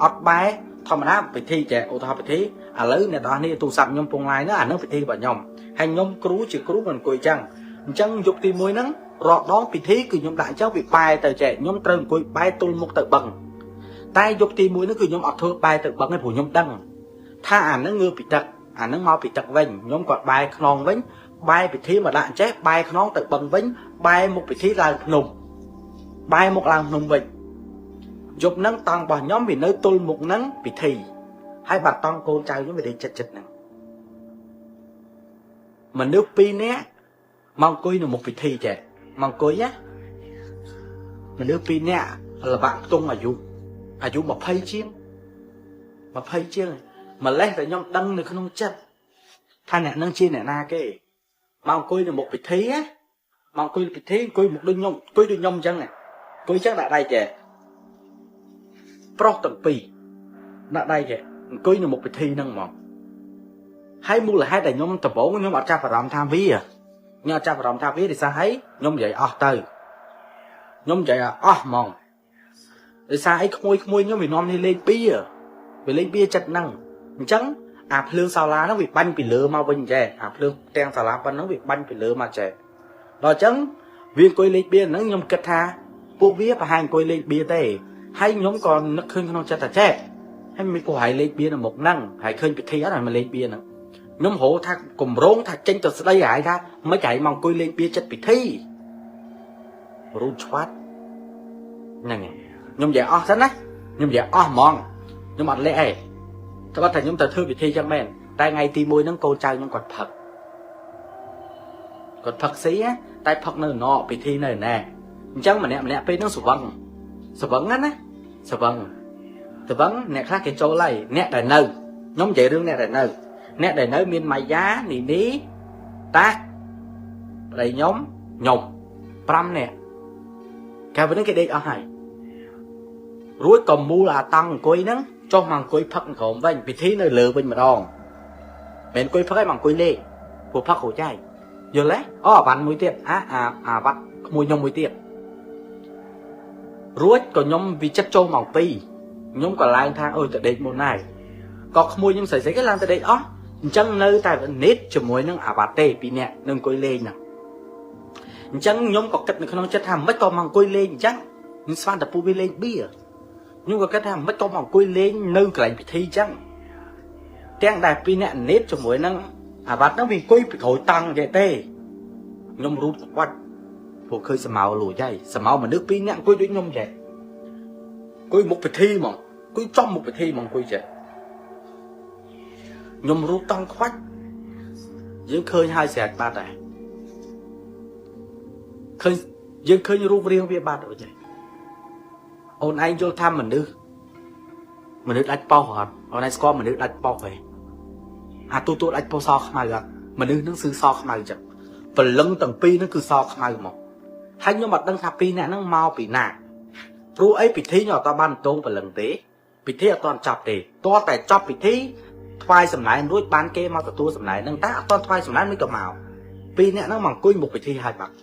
អត់បែធម្មតាពិធីចេះឧទាហរណ៍ពិធីឥឡូវអ្នកនរនេះទូរស័ព្ទខ្ញុំពងឡាយហ្នឹងអាហ្នឹងពិធីរបស់ខ្ញុំហើយខ្ញុំគ្រូជាគ្រូមិនអង្គុយចឹងអញ្ចឹងយប់ទី1ហ្នឹងរាល់ដងពិធីគឺខ្ញុំដាក់អញ្ចឹងវាបែទៅចេះខ្ញុំត្រូវអង្គុយបែទល់មុខទៅបឹងតែយប់ទី1ហ្នឹងគឺខ្ញុំអត់ធ្វើបែទៅបឹងទេព្រោះខ្ញុំដឹងថាអាហ្នឹងងើពីទឹកអាហ្នឹងមកពីទឹកវិញខ្ញុំក៏បែខ្នងវិញបែពិធីមកដាក់អញ្ចេះបែខ្នងទៅបឹងវិញបែមុខពិធីឡើងភ្នំបែមុខឡើងភ្នំវិញយប់ហ្នឹងតង់របស់ខ្ញុំវានៅទល់មុខហ្នឹងពិធីហើយបាត់តង់កូនចៅខ្ញុំវាចិត្តចិត្តហ្នឹងមនុស្ស2នាក់មកអង្គុយនៅមុខពិធីចេះមកអង្គុយណាមនុស្ស2នាក់លបាក់ខ្ទង់អាយុ20ជាង20ជាងម្លេះតែខ្ញុំដឹងនៅក្នុងចិត្តថាអ្នកនឹងជាអ្នកណាគេមកអង្គុយនៅមុខពិធីណាមកអង្គុយពិធីអង្គុយមុខដូចខ្ញុំអង្គុយដូចខ្ញុំអញ្ចឹងអង្គុយអញ្ចឹងដាក់ដៃចេះប្រុសទាំងពីរដាក់ដៃចេះអង្គុយនៅមុខពិធីហ្នឹងហ្មងហើយមូលហេតុដែលខ្ញុំដំបូងខ្ញុំអត់ចាប់អារម្មណ៍ថាវាខ្ញុំអត់ចាប់អារម្មណ៍ថាវាដោយសារអីខ្ញុំនិយាយអស់ទៅខ្ញុំនិយាយអស់ហ្មងដោយសារអីក្មួយក្មួយខ្ញុំវានាំនេះលេខ2វាលេខ2ចិត្តហ្នឹងអញ្ចឹងអាភ្លើងសាឡាហ្នឹងវាបាញ់ពីលើមកវិញចេះអាភ្លើងផ្ទាំងសាឡាប៉ុណ្ណឹងវាបាញ់ពីលើមកចេះដល់អញ្ចឹងវាអង្គុយលេខ2ហ្នឹងខ្ញុំគិតថាពួកវាប្រហែលអង្គុយលេខ2ទេហើយខ្ញុំក៏នឹកឃើញក្នុងចិត្តថាចេះហើយមានពួកហើយលេខ2នៅមុខហ្នឹងហើយឃើញពិធីអត់ហើយមកលេខ2ហ្នឹងខ្ញុំរោថាកម្រងថាចេញទៅស្ដីហើយថាមិនហើយមកអង្គុយលេខ2ចិត្តពិធីរូតឆ្វាត់ហ្នឹងខ្ញុំនិយាយអស់សិនណាខ្ញុំនិយាយអស់ហ្មងខ្ញុំអត់លាក់ទេគាត់ថាខ្ញុំទៅធ្វើពិធីចឹងមែនតែថ្ងៃទី1ហ្នឹងកូនចៅខ្ញុំគាត់ផឹកគាត់ផឹកស៊ីតែផឹកនៅណពិធីនៅណែអញ្ចឹងម្នាក់ម្នាក់ពេលហ្នឹងស្វឹងស្វឹងណាស្វឹងស្វឹងអ្នកខ្លះគេចូលហើយអ្នកដែលនៅខ្ញុំនិយាយរឿងអ្នកដែលនៅអ្នកដែលនៅមានម៉ៃយ៉ានីនីតាប្តីខ្ញុំខ្ញុំ5នាក់កាលពេលហ្នឹងគេដេកអស់ហើយរួចក៏មូលអាតង់អង្គុយហ្នឹងចុះមកអង្គុយផឹកក្រោមវិញពិធីនៅលើវិញម្ដងមិនអង្គុយផឹកឯងមកអង្គុយលេងព្រោះផឹករួចហើយយល់ទេអូអាវ៉ាន់មួយទៀតអាអាវ៉ាត់ក្មួយខ្ញុំមួយទៀតរួចក៏ខ្ញុំវិចិត្រចូលម៉ោង2ខ្ញុំក៏ឡើងថាអូយទៅដេកមុនហើយក៏ក្មួយខ្ញុំស្រីៗគេឡើងទៅដេកអស់អញ្ចឹងនៅតែនិតជាមួយនឹងអាវ៉ាត់ទេពីរនាក់នឹងអង្គុយលេងហ្នឹងអញ្ចឹងខ្ញុំក៏គិតនៅក្នុងចិត្តថាមិនក៏មកអង្គុយលេងអញ្ចឹងខ្ញុំស្មានតែពូវាលេងបៀខ្ញុំក៏គិតថាមិនក៏មកអង្គុយលេងនៅកន្លែងពិធីអញ្ចឹង ទាំងដែលពីរអ្នកនេតជាមួយនឹងអាវ៉ាត់ហ្នឹងវាអង្គុយពីក្រោយតង់ចេះទេខ្ញុំរូតខ្វាច់ព្រោះឃើញសមោលួចហើយសមោមនុស្សពីរអ្នកអង្គុយដូចខ្ញុំចេះអង្គុយមុខពិធីហ្មងអង្គុយចំមុខពិធីហ្មងអង្គុយចេះខ្ញុំរូតតង់ខ្វាច់យើងឃើញហើយស្រេចបាត់ហើយឃើញយើងឃើញរូបរាងវាបាត់អូចេះអូនឯងយល់ថាមនុស្សដាច់ប៉ោះអត់អូនឯងស្គាល់មនុស្សដាច់ប៉ោះហ៎អាទូទូដាច់ប៉ោះសខ្មៅអត់មនុស្សនឹងគឺសខ្មៅចឹងព្រលឹងទាំងពីរនឹងគឺសខ្មៅមកហើយខ្ញុំអត់ដឹងថាពីរអ្នកហ្នឹងមកពីណាព្រោះអីពិធីខ្ញុំអត់បានតងព្រលឹងទេពិធីអត់ទាន់ចប់ទេទាល់តែចប់ពិធីថ្វាយសំណែនរួចបានគេមកទទួលសំណែនហ្នឹងតែអត់ទាន់ថ្វាយសំណែនមិនក៏មកពីរអ្នកហ្នឹងមកអង្គុយមុខពិធីហើយបាត់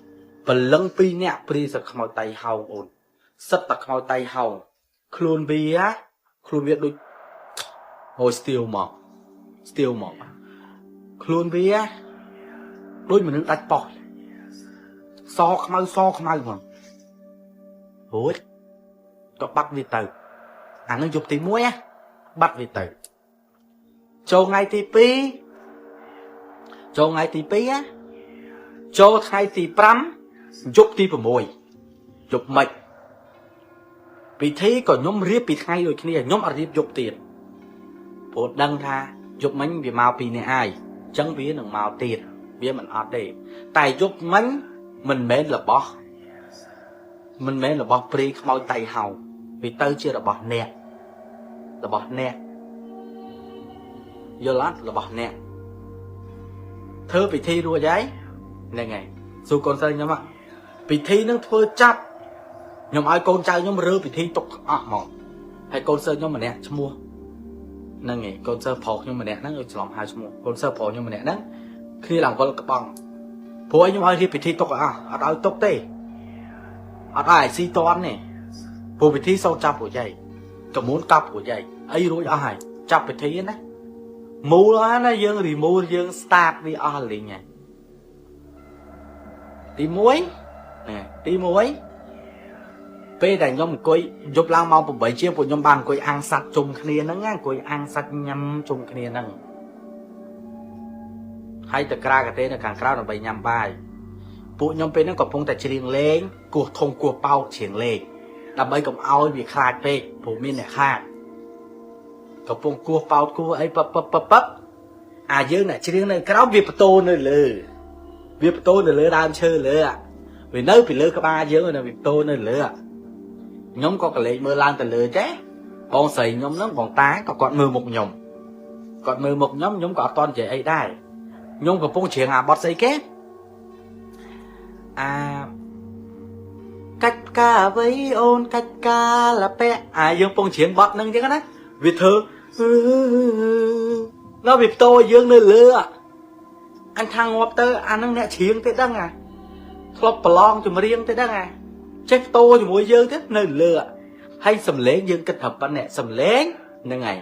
ព្រលឹងពីរអ្នកព្រាសខ្មោចតៃហោងអូនសិតតែខ្មោចតៃហោងខ្លួនវាដូចអូស្ទៀវមកស្ទៀវមកខ្លួនវាដូចមនុស្សដាច់ប៉ោះសខ្មៅសខ្មៅហ្មងរួចក៏បាត់វាទៅអានឹងយប់ទី1ណាបាត់វាទៅចូលថ្ងៃទី2ចូលថ្ងៃទី2ណាចូលថ្ងៃទី5យប់ទី6យប់ម៉េចពិធីក៏ខ្ញុំរៀបពីថ្ងៃដូចគ្នាខ្ញុំអត់រៀបយប់ទៀតព្រោះដឹងថាយប់មិញវាមកពីអ្នកអាយអញ្ចឹងវានឹងមកទៀតវាមិនអត់ទេតែយប់មិញមិនមែនរបស់មិនមែនរបស់ព្រាយខ្មោចតៃហោវាទៅជារបស់អ្នករបស់អ្នកយល់អត់របស់អ្នកធ្វើពិធីរួចហើយហ្នឹងហើយសួរកូនស្រីខ្ញុំពិធីនឹងធ្វើចាប់ខ្ញុំឲ្យកូនចៅខ្ញុំរើពិធីទុកអស់ហ្មងហើយកូនសិស្សខ្ញុំម្នាក់ឈ្មោះហ្នឹងឯងកូនសិស្សប្រុសខ្ញុំម្នាក់ហ្នឹងឲ្យច្រឡំហៅឈ្មោះកូនសិស្សប្រុសខ្ញុំម្នាក់ហ្នឹងគ្នាឡើងវល់ក្បងព្រោះឲ្យខ្ញុំឲ្យរៀបពិធីទុកអស់អត់ឲ្យទុកទេអត់ឲ្យស៊ីតន់ទេព្រោះពិធីសូត្រចាប់រួចហើយកមួនកប់រួចហើយអីរួចអស់ហើយចាប់ពិធីណាមូលណាយើងរីមូលយើង start វាអស់លីងហើយទី1ណាទី1ពេលដែលខ្ញុំអង្គុយយប់ឡើងម៉ោង8ជាងពួកខ្ញុំបានអង្គុយអាំងសាច់ជុំគ្នាហ្នឹងអង្គុយអាំងសាច់ញ៉ាំជុំគ្នាហ្នឹងហើយទៅក្រាកាទេនៅខាងក្រៅដើម្បីញ៉ាំបាយពួកខ្ញុំពេលហ្នឹងកំពុងតែច្រៀងលេងគោះធំគោះប៉ោកច្រៀងលេងដើម្បីកុំឲ្យវាខ្លាចពេកព្រោះមានអ្នកខ្លាចកំពុងគោះប៉ោតគោះអីពឹបពឹបពឹបពឹបអាយើងអ្នកច្រៀងនៅក្រោមវាបតោនៅលើវាបតោនៅលើដើមឈើលើវានៅពីលើក្បាលយើងនៅវាបតោនៅលើខ្ញុំក៏កលេចមើលឡើងទៅលើចេះបងស្រីខ្ញុំហ្នឹងបងតាក៏គាត់មើលមុខខ្ញុំគាត់មើលមុខខ្ញុំខ្ញុំក៏អត់តន់និយាយអីដែរខ្ញុំកំពុងច្រៀងអាបត់ស្អីគេអាកាច់ផ្កាអ្វីអូនកាច់ផ្កាលពាក់អាយើងពងច្រៀងបត់ហ្នឹងចឹងណាវាធ្វើនៅវាផ្ទោយើងនៅលើអញថាងាប់ទៅអាហ្នឹងអ្នកច្រៀងទេដឹងអាធ្លាប់ប្រឡងចម្រៀងទេដឹងអាចេះផ្ទោជាមួយយើងទេនៅលើហើយសំលេងយើងគិតថាប៉ុណ្ណេះសំលេងហ្នឹងហើយ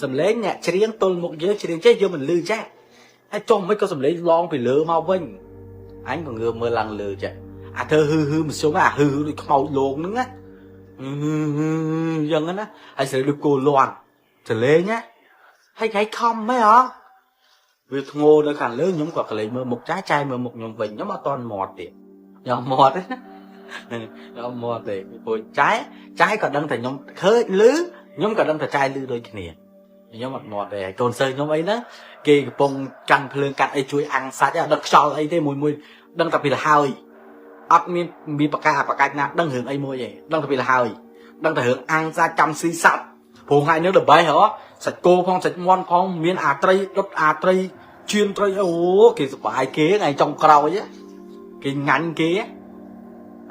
សំលេងអ្នកច្រៀងទល់មុខយើងច្រៀងចេះយើងមិនលឺចេះហើយចុះមិនក៏សំលេងឡងពីលើមកវិញអញក៏ងើបមើលឡើងលើចេះអាធ្វើហឺហឺមសុំអាហឺហឺដូចខ្មោចលងហ្នឹងណាយ៉ាងហ្នឹងណាហើយស្រីដូចគោលាន់សលេងណាហើយគេខំហ៎ហ៎វាធ្ងោនៅខាងលើខ្ញុំក៏កលេចមើលមុខចាស់ចាយមើលមុខខ្ញុំវិញខ្ញុំអត់តន់មាត់ទៀតខ្ញុំមាត់ទេណាខ្ញុំមាត់ទេព្រោះចាយចាយក៏ដឹងតែខ្ញុំឃើញលឺខ្ញុំក៏ដឹងតែចាយលឺដូចគ្នាខ្ញុំអត់មាត់ទេហើយកូនសិស្សខ្ញុំអីហ្នឹងគេកំពុងកាន់ភ្លើងកាត់អីជួយអាំងសាច់អត់ដឹងខ្យល់អីទេមួយមួយដឹងតែពីលហើយអត់មានមានបកាបកាច់ណាដឹងរឿងអីមួយទេដឹងតែពីលហើយដឹងតែរឿងអាំងសាច់ចាំស៊ីសាច់ព្រោះថ្ងៃនេះល្បីហ៎សាច់គោផងសាច់មាន់ផងមានអាត្រីដុតអាត្រីជៀនត្រីអូគេសប្បាយគេថ្ងៃចុងក្រោយគេញ៉ាញ់គេ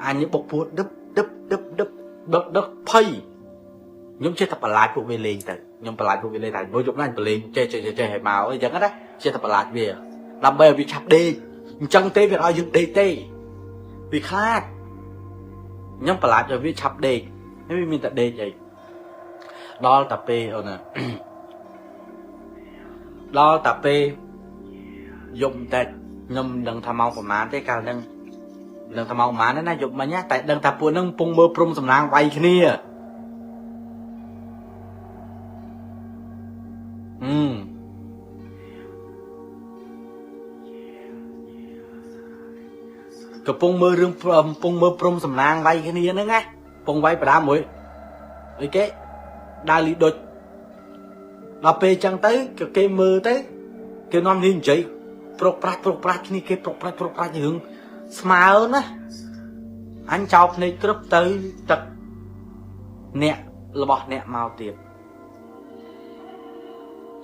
អញបុកពួតដឹបដឹបដឹបដឹបដឹកដឹកភ័យខ្ញុំចេះតែបន្លាចពួកវាលេងទៅខ្ញុំបន្លាចពួកវាលេងតែមួយយប់ណាញប្រលេងចេះចេះចេះឲ្យមកអីចឹងណាចេះតែបន្លាចវាដើម្បីឲ្យវាឆាប់ដេកអញ្ចឹងទេវាឲ្យយើងដេកទេវាខ្លាចខ្ញុំបន្លាចឲ្យវាឆាប់ដេកហើយវាមានតែដេកអីដល់តាពេលអូនណាដល់តាពេលយប់បន្តិចខ្ញុំមិនដឹងថាម៉ោងប្រហែលទេកាលហ្នឹងដឹងថាម៉ោងប្រហែលណាយប់មិញតែដឹងថាពួកហ្នឹងកំពុងមើលព្រំសំណាងវាយគ្នា កំពុងមើលរឿងកំពុងមើលព្រំសំណាងវាយគ្នាហ្នឹងណាកំពុងវាយបដាមួយអីគេដើរលីដូចដល់ពេលចឹងទៅគេមើលទៅគេនាំនេះនិយាយប្រុកប្រាច់ប្រុកប្រាច់គ្នាគេប្រុកប្រាច់ប្រុកប្រាច់រឿងស្មើណាអញចោលភ្នែកក្រឹបទៅទឹកអ្នករបស់អ្នកមកទៀត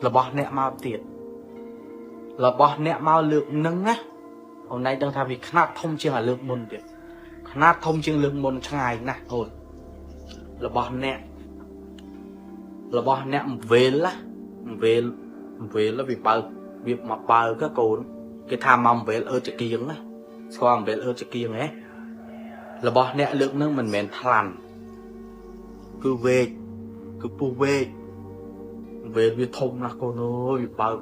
របស់អ្នកមកទៀតរបស់អ្នកមកលើកនឹងណាអូនឯងដឹងថាវាខ្នាតធំជាងអាលើកមុនទៀតខ្នាតធំជាងលើកមុនឆ្ងាយណាស់អូនរបស់អ្នកវេលណាវេលវេលវាបើកវាមកបើកកូនគេថាមកវេលអឺចកៀងណាស្គាល់វេលអឺចកៀងហ៎របស់អ្នកលើកនឹងមិនមែនថ្លាន់គឺវែកគឺពុះវែកវេលវាធំណាស់កូនអើយវាបើក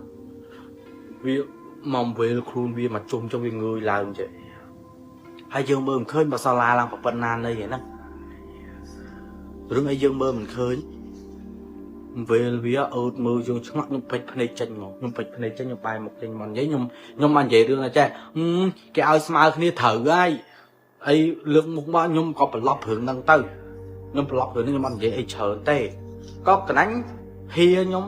វាមកវេលខ្លួនវាមកជុំចុះវាងើយឡើងចេះហើយយើងមើលមិនឃើញបើសាលាឡើងប៉ុណ្ណានៃហ្នឹងរឿងអីយើងមើលមិនឃើញវេលវាអឺតមើលយើងឆ្ងល់ខ្ញុំពេចភ្នែកចេញមកខ្ញុំពេចភ្នែកចេញខ្ញុំបែរមកចេញមកនិយាយខ្ញុំបាននិយាយរឿងចេះគេឲ្យស្មើគ្នាត្រូវហើយអីលើកមុខមកខ្ញុំក៏ប្រឡប់រឿងហ្នឹងទៅខ្ញុំប្រឡប់រឿងនេះខ្ញុំអត់និយាយអីច្រើនទេក៏កណាញ់ហៀខ្ញុំ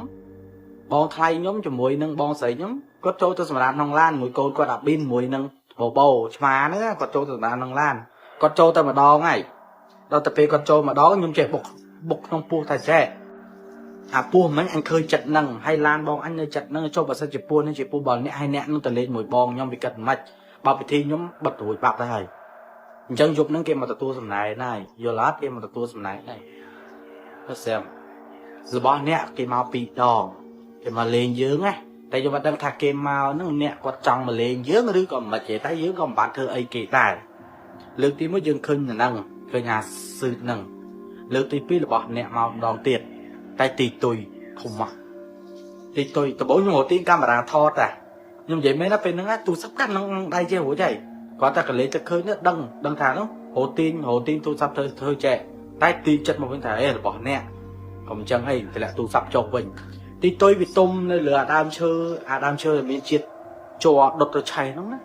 បងថ្លៃខ្ញុំជាមួយនឹងបងស្រីខ្ញុំគាត់ចូលទៅសម្រាប់ក្នុងឡានមួយកូនគាត់អាប៊ីនមួយនឹងបបោឆ្មាហ្នឹងគាត់ចូលទៅសម្រាប់ក្នុងឡានគាត់ចូលទៅម្ដងហើយដល់ទៅពេលគាត់ចូលម្ដងខ្ញុំចេះបុកក្នុងពោះថាចេះអាពោះមិញអញឃើញចិត្តហ្នឹងហើយឡានបងអញនៅចិត្តហ្នឹងចូលបើសិនជាពោះនេះជាពោះបើអ្នកហើយអ្នកនឹងទៅលេងមួយបងខ្ញុំវាគិតមិនបើពិធីខ្ញុំបិទរួចបាត់ទៅហើយអញ្ចឹងយប់ហ្នឹងគេមកទទួលសំណែនហើយយល់អត់គេមកទទួលសំណែនហើយបើសិនរបស់អ្នកគេមកពីរដងគេមកលេងយើងណាតែយើងមិនដឹងថាគេមកហ្នឹងអ្នកគាត់ចង់មកលេងយើងឬក៏មិនទេតែយើងក៏មិនបានធ្វើអីគេដែរលើកទី1យើងឃើញហ្នឹងឃើញអាសឺតហ្នឹងលើកទី2របស់អ្នកមកម្ដងទៀតតែទីទុយធំមកទីទុយដំបូងខ្ញុំរកទាញកាមេរ៉ាថតតាខ្ញុំនិយាយមែនណាពេលហ្នឹងទូរស័ព្ទកាន់ក្នុងដៃចេះរួចហើយគាត់តែកលេចទៅឃើញដឹងថានោះរកទាញទូរស័ព្ទធ្វើចេះតែទីចិត្តមកវិញថាអេរបស់អ្នកកុំចឹងអីតម្លាក់ទូរស័ព្ទចុះវិញទីទុយវាទុំនៅលើអាដើមឈើអាដើមឈើដែលមានជាតិជ័រដុតទៅឆេះហ្នឹងណា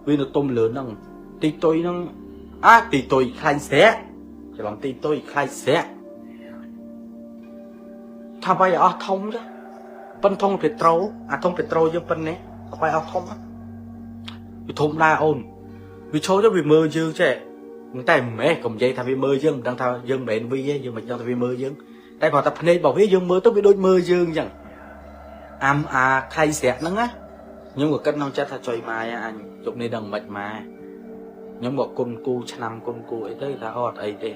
វានៅទុំលើហ្នឹងទីទុយហ្នឹងអាទីទុយខ្លាញ់ស្រាក់ច្រឡំទីទុយខ្លាញ់ស្រាក់ថាវាយអស់ធំចាប៉ុនធុងពេត្រូអាធុងពេត្រូយើងប៉ុណ្ណេះវាយអស់ធំវាធំដែរអូនវាឈរទៅវាមើលយើងចេះតែមិនមែនកុំនិយាយថាវាមើលយើងមិនដឹងថាយើងមិនមែនវាទេយើងមិនដឹងថាវាមើលយើងតែគាត់ថាភ្នែករបស់វាយើងមើលទៅវាដូចមើលយើងអញ្ចឹងអាំអាខៃស្រាក់ហ្នឹងណាខ្ញុំក៏គិតក្នុងចិត្តថាចុយម៉ាយអញជប់នេះដឹងមិនម៉ាខ្ញុំក៏គុណគូឆ្នាំគុណគូអីទៅថាអត់អីទេ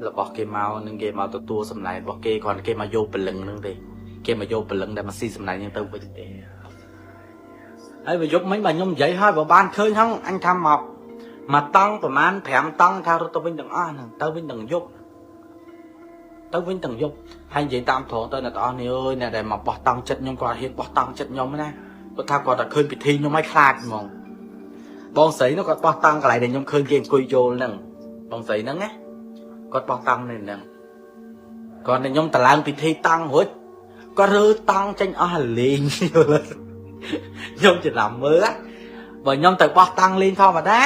របស់គេមកនឹងគេមកទទួលសំណែនរបស់គេគ្រាន់គេមកយកព្រលឹងហ្នឹងទេគេមកយកព្រលឹងដែលមកស៊ីសំណែនហ្នឹងទៅវិញទេហើយបើយប់មិញបើខ្ញុំនិយាយហើយបើបានឃើញហ្នឹងអញថាមកមួយតង់ប្រហែល5តង់ថារត់ទៅវិញទាំងអស់ហ្នឹងទៅវិញទាំងយប់ទៅវិញទាំងយប់ហើយនិយាយតាមត្រង់ទៅអ្នកទាំងអស់នេះអើយអ្នកដែលមកបោះតង់ចិត្តខ្ញុំគាត់ហ៊ានបោះតង់ចិត្តខ្ញុំណាគាត់ថាគាត់តែឃើញពិធីខ្ញុំឲ្យខ្លាចហ្មងបងស្រីនោះគាត់បោះតង់កន្លែងដែលខ្ញុំឃើញគេអង្គុយយល់ហ្នឹងបងស្រីហ្នឹងណាគាត់បោះតង់នៅហ្នឹងគាត់តែខ្ញុំតឡើងពិធីតង់រួចគាត់រើតង់ចេញអស់លេងយល់ខ្ញុំច្រឡំមើលបើខ្ញុំទៅបោះតង់លេងធម្មតា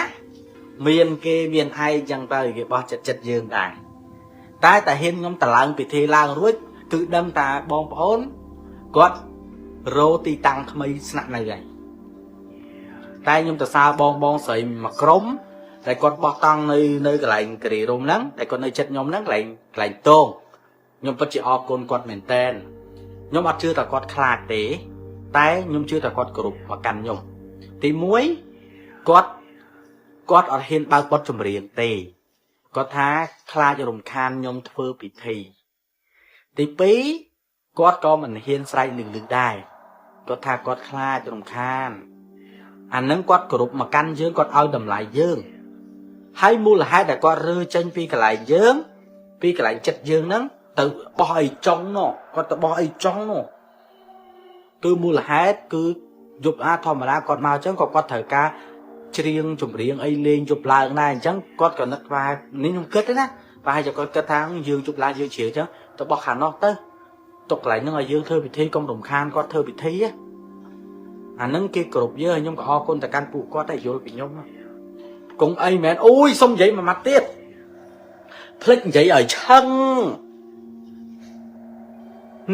មានគេមានឯងចឹងទៅគេបោះចិត្តយើងដែរតែហ៊ានខ្ញុំតឡើងពិធីឡើងរួចគឺដឹងតាបងប្អូនគាត់រោទីតាំងថ្មីស្នាក់នៅហើយតែខ្ញុំទៅសើបងស្រីមួយក្រុមតែគាត់បោះតង់នៅកន្លែងការីរំហ្នឹងតែគាត់នៅចិត្តខ្ញុំហ្នឹងកន្លែងតងខ្ញុំពិតជាអរគុណគាត់មែនតែនខ្ញុំអត់ជឿថាគាត់ខ្លាចទេតែខ្ញុំជឿថាគាត់គោរពមកកាន់ខ្ញុំទី1គាត់អត់ហ៊ានបើកបទចម្រៀងទេគាត់ថាខ្លាចរំខានខ្ញុំធ្វើពិធីទី2គាត់ក៏មិនហ៊ានស្រែកលឺៗដែរគាត់ថាគាត់ខ្លាចរំខានអានឹងគាត់គោរពមកកាន់យើងគាត់ឲ្យតម្លៃយើងហើយមូលហេតុដែលគាត់រើចេញពីកន្លែងយើងពីកន្លែងចិត្តយើងហ្នឹងទៅបោះអីចុងនោះគាត់ទៅបោះអីចុងនោះគឺមូលហេតុគឺយប់អាធម្មតាគាត់មកអញ្ចឹងក៏គាត់ត្រូវការច្រៀងចម្រៀងអីលេងយប់ឡើងដែរអញ្ចឹងគាត់ក៏នឹកថានេះខ្ញុំគិតទេណាប្រហែលជាគាត់គិតថាយើងយប់ឡើងយើងច្រៀងអញ្ចឹងទៅបោះខាងនោះទៅទុកកន្លែងហ្នឹងឲ្យយើងធ្វើពិធីកុំរំខានគាត់ធ្វើពិធីអាហ្នឹងគេគ្រប់យើងខ្ញុំក៏អរគុណទៅកាន់ពួកគាត់ដែរយល់ពីខ្ញុំ គង់អីមែនអូយសុំនិយាយមួយម៉ាត់ទៀតភ្លេចនិយាយឲ្យឆឹង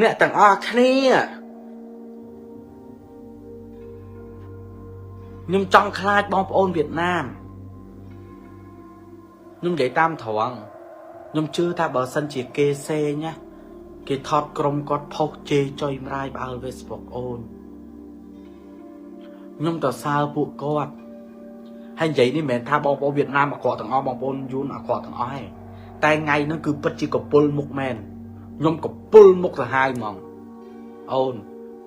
អ្នកទាំងអស់គ្នាខ្ញុំចង់ខ្លាចបងប្អូនវៀតណាមខ្ញុំនិយាយតាមត្រង់ខ្ញុំជឿថាបើសិនជាគេសេងណាគេថតក្រុមគាត់ផុសជេរចុយម្រាយផ្អើល Facebook អូនខ្ញុំទៅសើពួកគាត់ហើយនិយាយនេះមិនមែនថាបងប្អូនវៀតណាមអាក្រក់ទាំងអស់បងប្អូនយួនអាក្រក់ទាំងអស់ទេតែថ្ងៃហ្នឹងគឺពិតជាកពុលមុខមែនខ្ញុំកពុលមុខសាហាវហ្មងអូន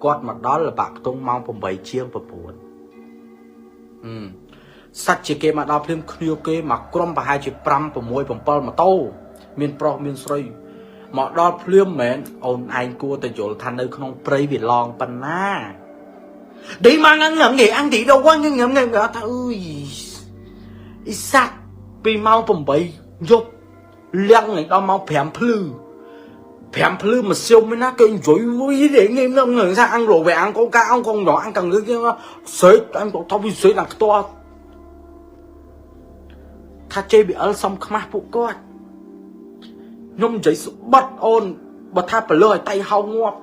គាត់មកដល់លបាក់ខ្ទង់ម៉ោង8ជាង9សាច់ជាគេមកដល់ភ្លាមគ្នាគេមកក្រុមប្រហែលជា5 6 7ម៉ូតូមានប្រុសមានស្រីមកដល់ភ្លាមមែនអូនឯងគួរតែយល់ថានៅក្នុងព្រៃវាឡងប៉ុណ្ណាឌីមកងងងាអងទីដល់វងងងងថាអើយអ៊ីសាក់ពីម៉ោង8យប់លៀងដល់ម៉ោង5ភ្លឺ5ភ្លឺមកសៀវមិនណាគេនិយាយមួយទេងងងថាអង្គរវែអង្គកកាអង្គកងអង្គកងគេសេកអង្គថវិសេកដល់ខ្ទាស់ថា JBL សុំខ្មាស់ពួកគាត់ខ្ញុំនិយាយស្បត់អូនបើថាប្រលើឲ្យតៃហៅងាប់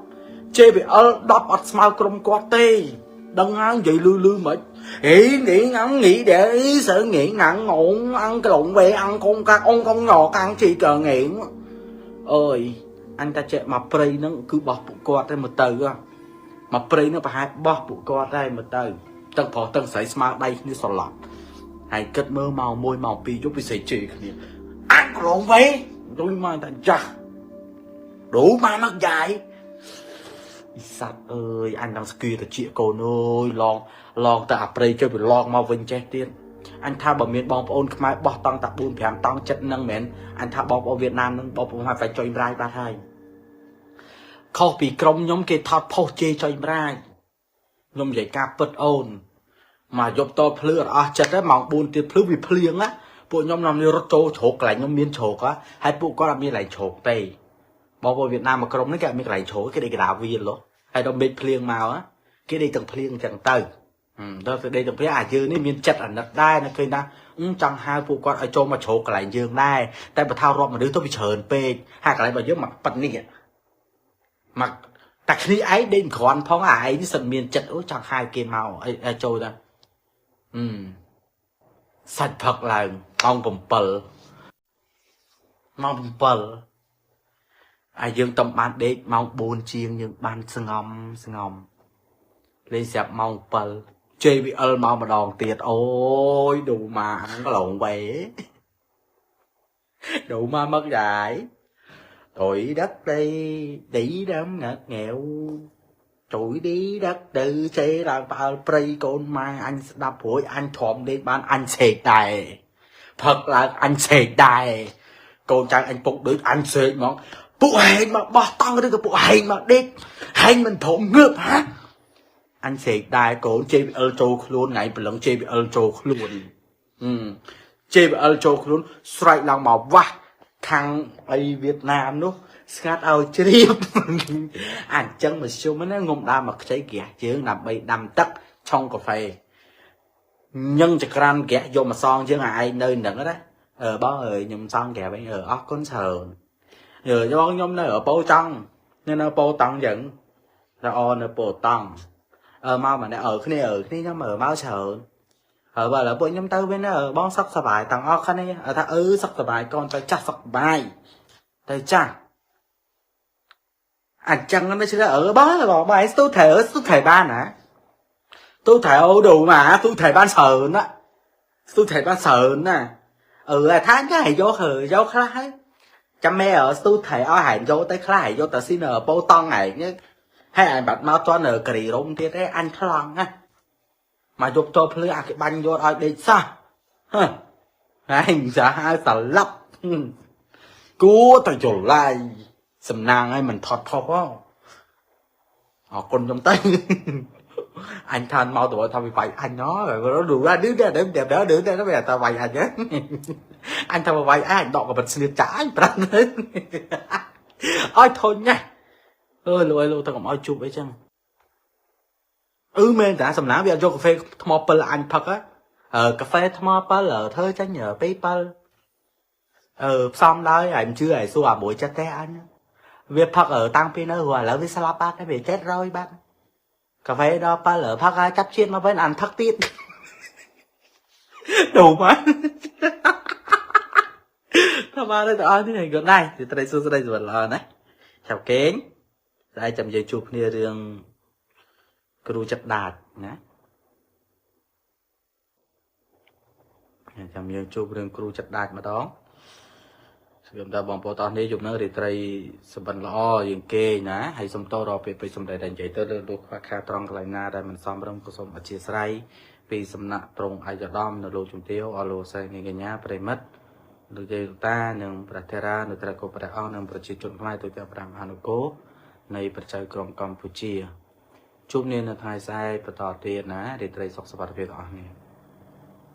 JBL 10អត់ស្មើក្រុមគាត់ទេដឹងហើយនិយាយលឺលឺមិនហេnghĩ ngắn nghĩ để ý sợ nghĩ ngắn ngộn ăn cái lộn về ăn con ca ông con nhỏ ăn chỉ cờ nghiện អើយអញតែចេះមកព្រៃហ្នឹងគឺបោះពួកគាត់ទេមើលទៅមកព្រៃហ្នឹងប្រហែលបោះពួកគាត់ដែរមើលទៅទាំងប្រុសទាំងស្រីស្មើដៃគ្នាស្រឡប់ហើយគិតមើលម៉ោង1ម៉ោង2យប់ពិសេសជេរគ្នាអញក្រងវេដូចមកតែចាស់đủ mà mất dạy អ៊ីសត្វអើយអញដល់ស្គីតិចកូនអើយឡងឡងតែអាព្រៃចុះវាឡងមកវិញចេះទៀតអញថាបើមានបងប្អូនខ្មែរបោះតង់តា4 5តង់ចិត្តនឹងមែនអញថាបងប្អូនវៀតណាមនឹងបងប្អូនហើយចុយម្រាយបាត់ហើយខុសពីក្រុមខ្ញុំគេថតផុសជេរចុយម្រាយខ្ញុំនិយាយការពិតអូនមកយប់តភ្លឺអត់អស់ចិត្តទេម៉ោង4ទៀតភ្លឺវាភ្លៀងណាពួកខ្ញុំនាំនេះរត់ចូលជ្រោកកន្លែងខ្ញុំមានជ្រោកហើយពួកគាត់អត់មានកន្លែងជ្រោកទេបងប្អូនវៀតណាមមួយក្រុមនេះគេអត់មានកន្លែងជ្រោកគេដេកកណ្ដាលវាលហើយដល់មេឃភ្លៀងមកគេដេកទាំងភ្លៀងចឹងទៅដល់ទៅដេកទាំងភ្លៀងអាយើងនេះមានចិត្តអាណិតដែរនៅឃើញថាចង់ហៅពួកគាត់ឲ្យចូលមកជ្រោកកន្លែងយើងដែរតែបើថារាប់មនុស្សទៅវាច្រើនពេកហើយកន្លែងរបស់យើងមកប៉ិននេះមកតែគ្នាឯងដេកគ្រាន់ផងអាឯងនេះសិនមានចិត្តអូចង់ហៅគេមកឲ្យចូលទៅសាច់ផឹកឡើងម៉ោង7ម៉ោង7អាយើងតំបានដេកម៉ោង4ជាងយើងបានស្ងំស្ងំលេងស្រាប់ម៉ោង7 JBL មកម្ដងទៀតអូយឌូម៉ាăn cái lộn về đủ ma mất dạy tuổi đất đi đi đám ngặt nghèo tuổi đi đất từ xe là vào ព្រៃកូនម៉ែអញស្ដាប់ព្រួយអញធំដេកបានអញសេកដែរផឹកឡើងអញសេកដែរកូនចៅអញពុកដូចអញសេកហ្មងពួកហែងមកបោះតង់ឬក៏ពួកហែងមកដេកហែងមិនព្រមងើបហាអញស្រែកដែរកូន JBL ចូលខ្លួនថ្ងៃព្រលឹង JBL ចូលខ្លួន JBL ចូលខ្លួនស្រែកឡើងមកវាស់ខាងអីវៀតណាមនោះស្ងាត់ឲ្យជ្រាបអញ្ចឹងមធ្យមណាងុំដើមមកខ្ចីក្រាស់ជើងដើម្បីដាំទឹកឆុងកាហ្វេញឹងចក្រានក្រាស់យកមកសងយើងអាឯងនៅនឹងណាអឺបងអើយខ្ញុំសងក្រាស់វិញអឺអរគុណច្រើនអឺបងខ្ញុំនៅពោចង់នៅពោតង់អញ្ចឹងរអនៅពោតង់អឺមកម្នាក់អឺគ្នាអឺគ្នាខ្ញុំអឺមកច្រើនហើយបើឥឡូវពួកខ្ញុំទៅវិញបងសុខសប្បាយទាំងអស់គ្នាថាអឺសុខសប្បាយកូនទៅចាស់សុខសប្បាយទៅចាស់អញ្ចឹងមិនជឿអឺបងបងបងឯងស្ទូថែស្ទូថែបានណាទូថែអូđủ màទូថែបានច្រើនណាស្ទូថែបានច្រើនណាអឺថាញ៉ៃយកហើយកខ្លះហើយចាំមែស្ទូថែឲ្យហែងយកទៅខ្លះហែងយកទៅស៊ីនៅពោតង់ហែងហើយឯងបាត់មកតនៅការីរុំទៀតឯងអញខ្លាំងណាមកយកចូលភ្លឺអាគេបាញ់យកឲ្យដេកសោះហ៎ឯងសាហាវស្លាប់គួរតែយល់ឡាយសំណាងឲ្យមិនថត់ផុសអរគុណខ្ញុំទៅអញថាមកទៅថាវាវាយអញណោđủ ra đứa đứa đứa đứa đứa đứa nó về tao vay anh á anh thằng vay ai anh đọ cả bật xìa trả anh ប្រាំទៅឲ្យធុញណាអើយលោកអើយលោកទៅកុំឲ្យជួបអីចឹងអឺមែនតាសំណាងវាអត់យកកាហ្វេថ្មពិលអញផឹកហ៎ កាហ្វេថ្ម7ធ្វើចាញ់ពី7អឺផ្សំដោយឯងជឿឯងសួរអាមួយចិត្តទេអញវាផឹកតាំងពីនៅឥឡូវវាស្លាប់បាត់ហើយវាចិត្តរយបាត់កាហ្វេដល់7ផឹកហើយចាប់ជាតិមកវិញអានផឹកទៀតដូរមកថាមកទៅអស់នេះក៏ដែរត្រីសួស្តីសុវត្ថិល្អណាចាប់គេងស្អែកចាំយើងជួបគ្នារឿងគ្រូចិត្តដាច់ណាចាំយើងជួបរឿងគ្រូចិត្តដាច់ម្ដងសង្ឃឹមថាបងប្អូនតោះនេះយប់ហ្នឹងរាត្រីសម្បិនល្អយើងគេងណាហើយសុំតរកពេលពេកសំដីដែលនិយាយទៅលើលោកខ្វះខាតត្រង់កន្លែងណាដែលមិនសមរម្យក៏សូមអធិស្ឋានពីសំណាក់ត្រង់ឯកឧត្តមនៅលោកជំទាវអរលោកស្រីនាងកញ្ញាប្រិមិត្តលោកយាយលោកតានិងព្រះថេរានៅត្រកោព្រះអង្គនិងប្រជាជនខ្មែរទូទាំងព្រះមហានគរនៃប្រជាក្រុមកម្ពុជាជួបគ្នានៅថ្ងៃស្អែកបន្តទៀតណារាត្រីសុខសុវត្ថិភាពទាំងអស់គ្នា។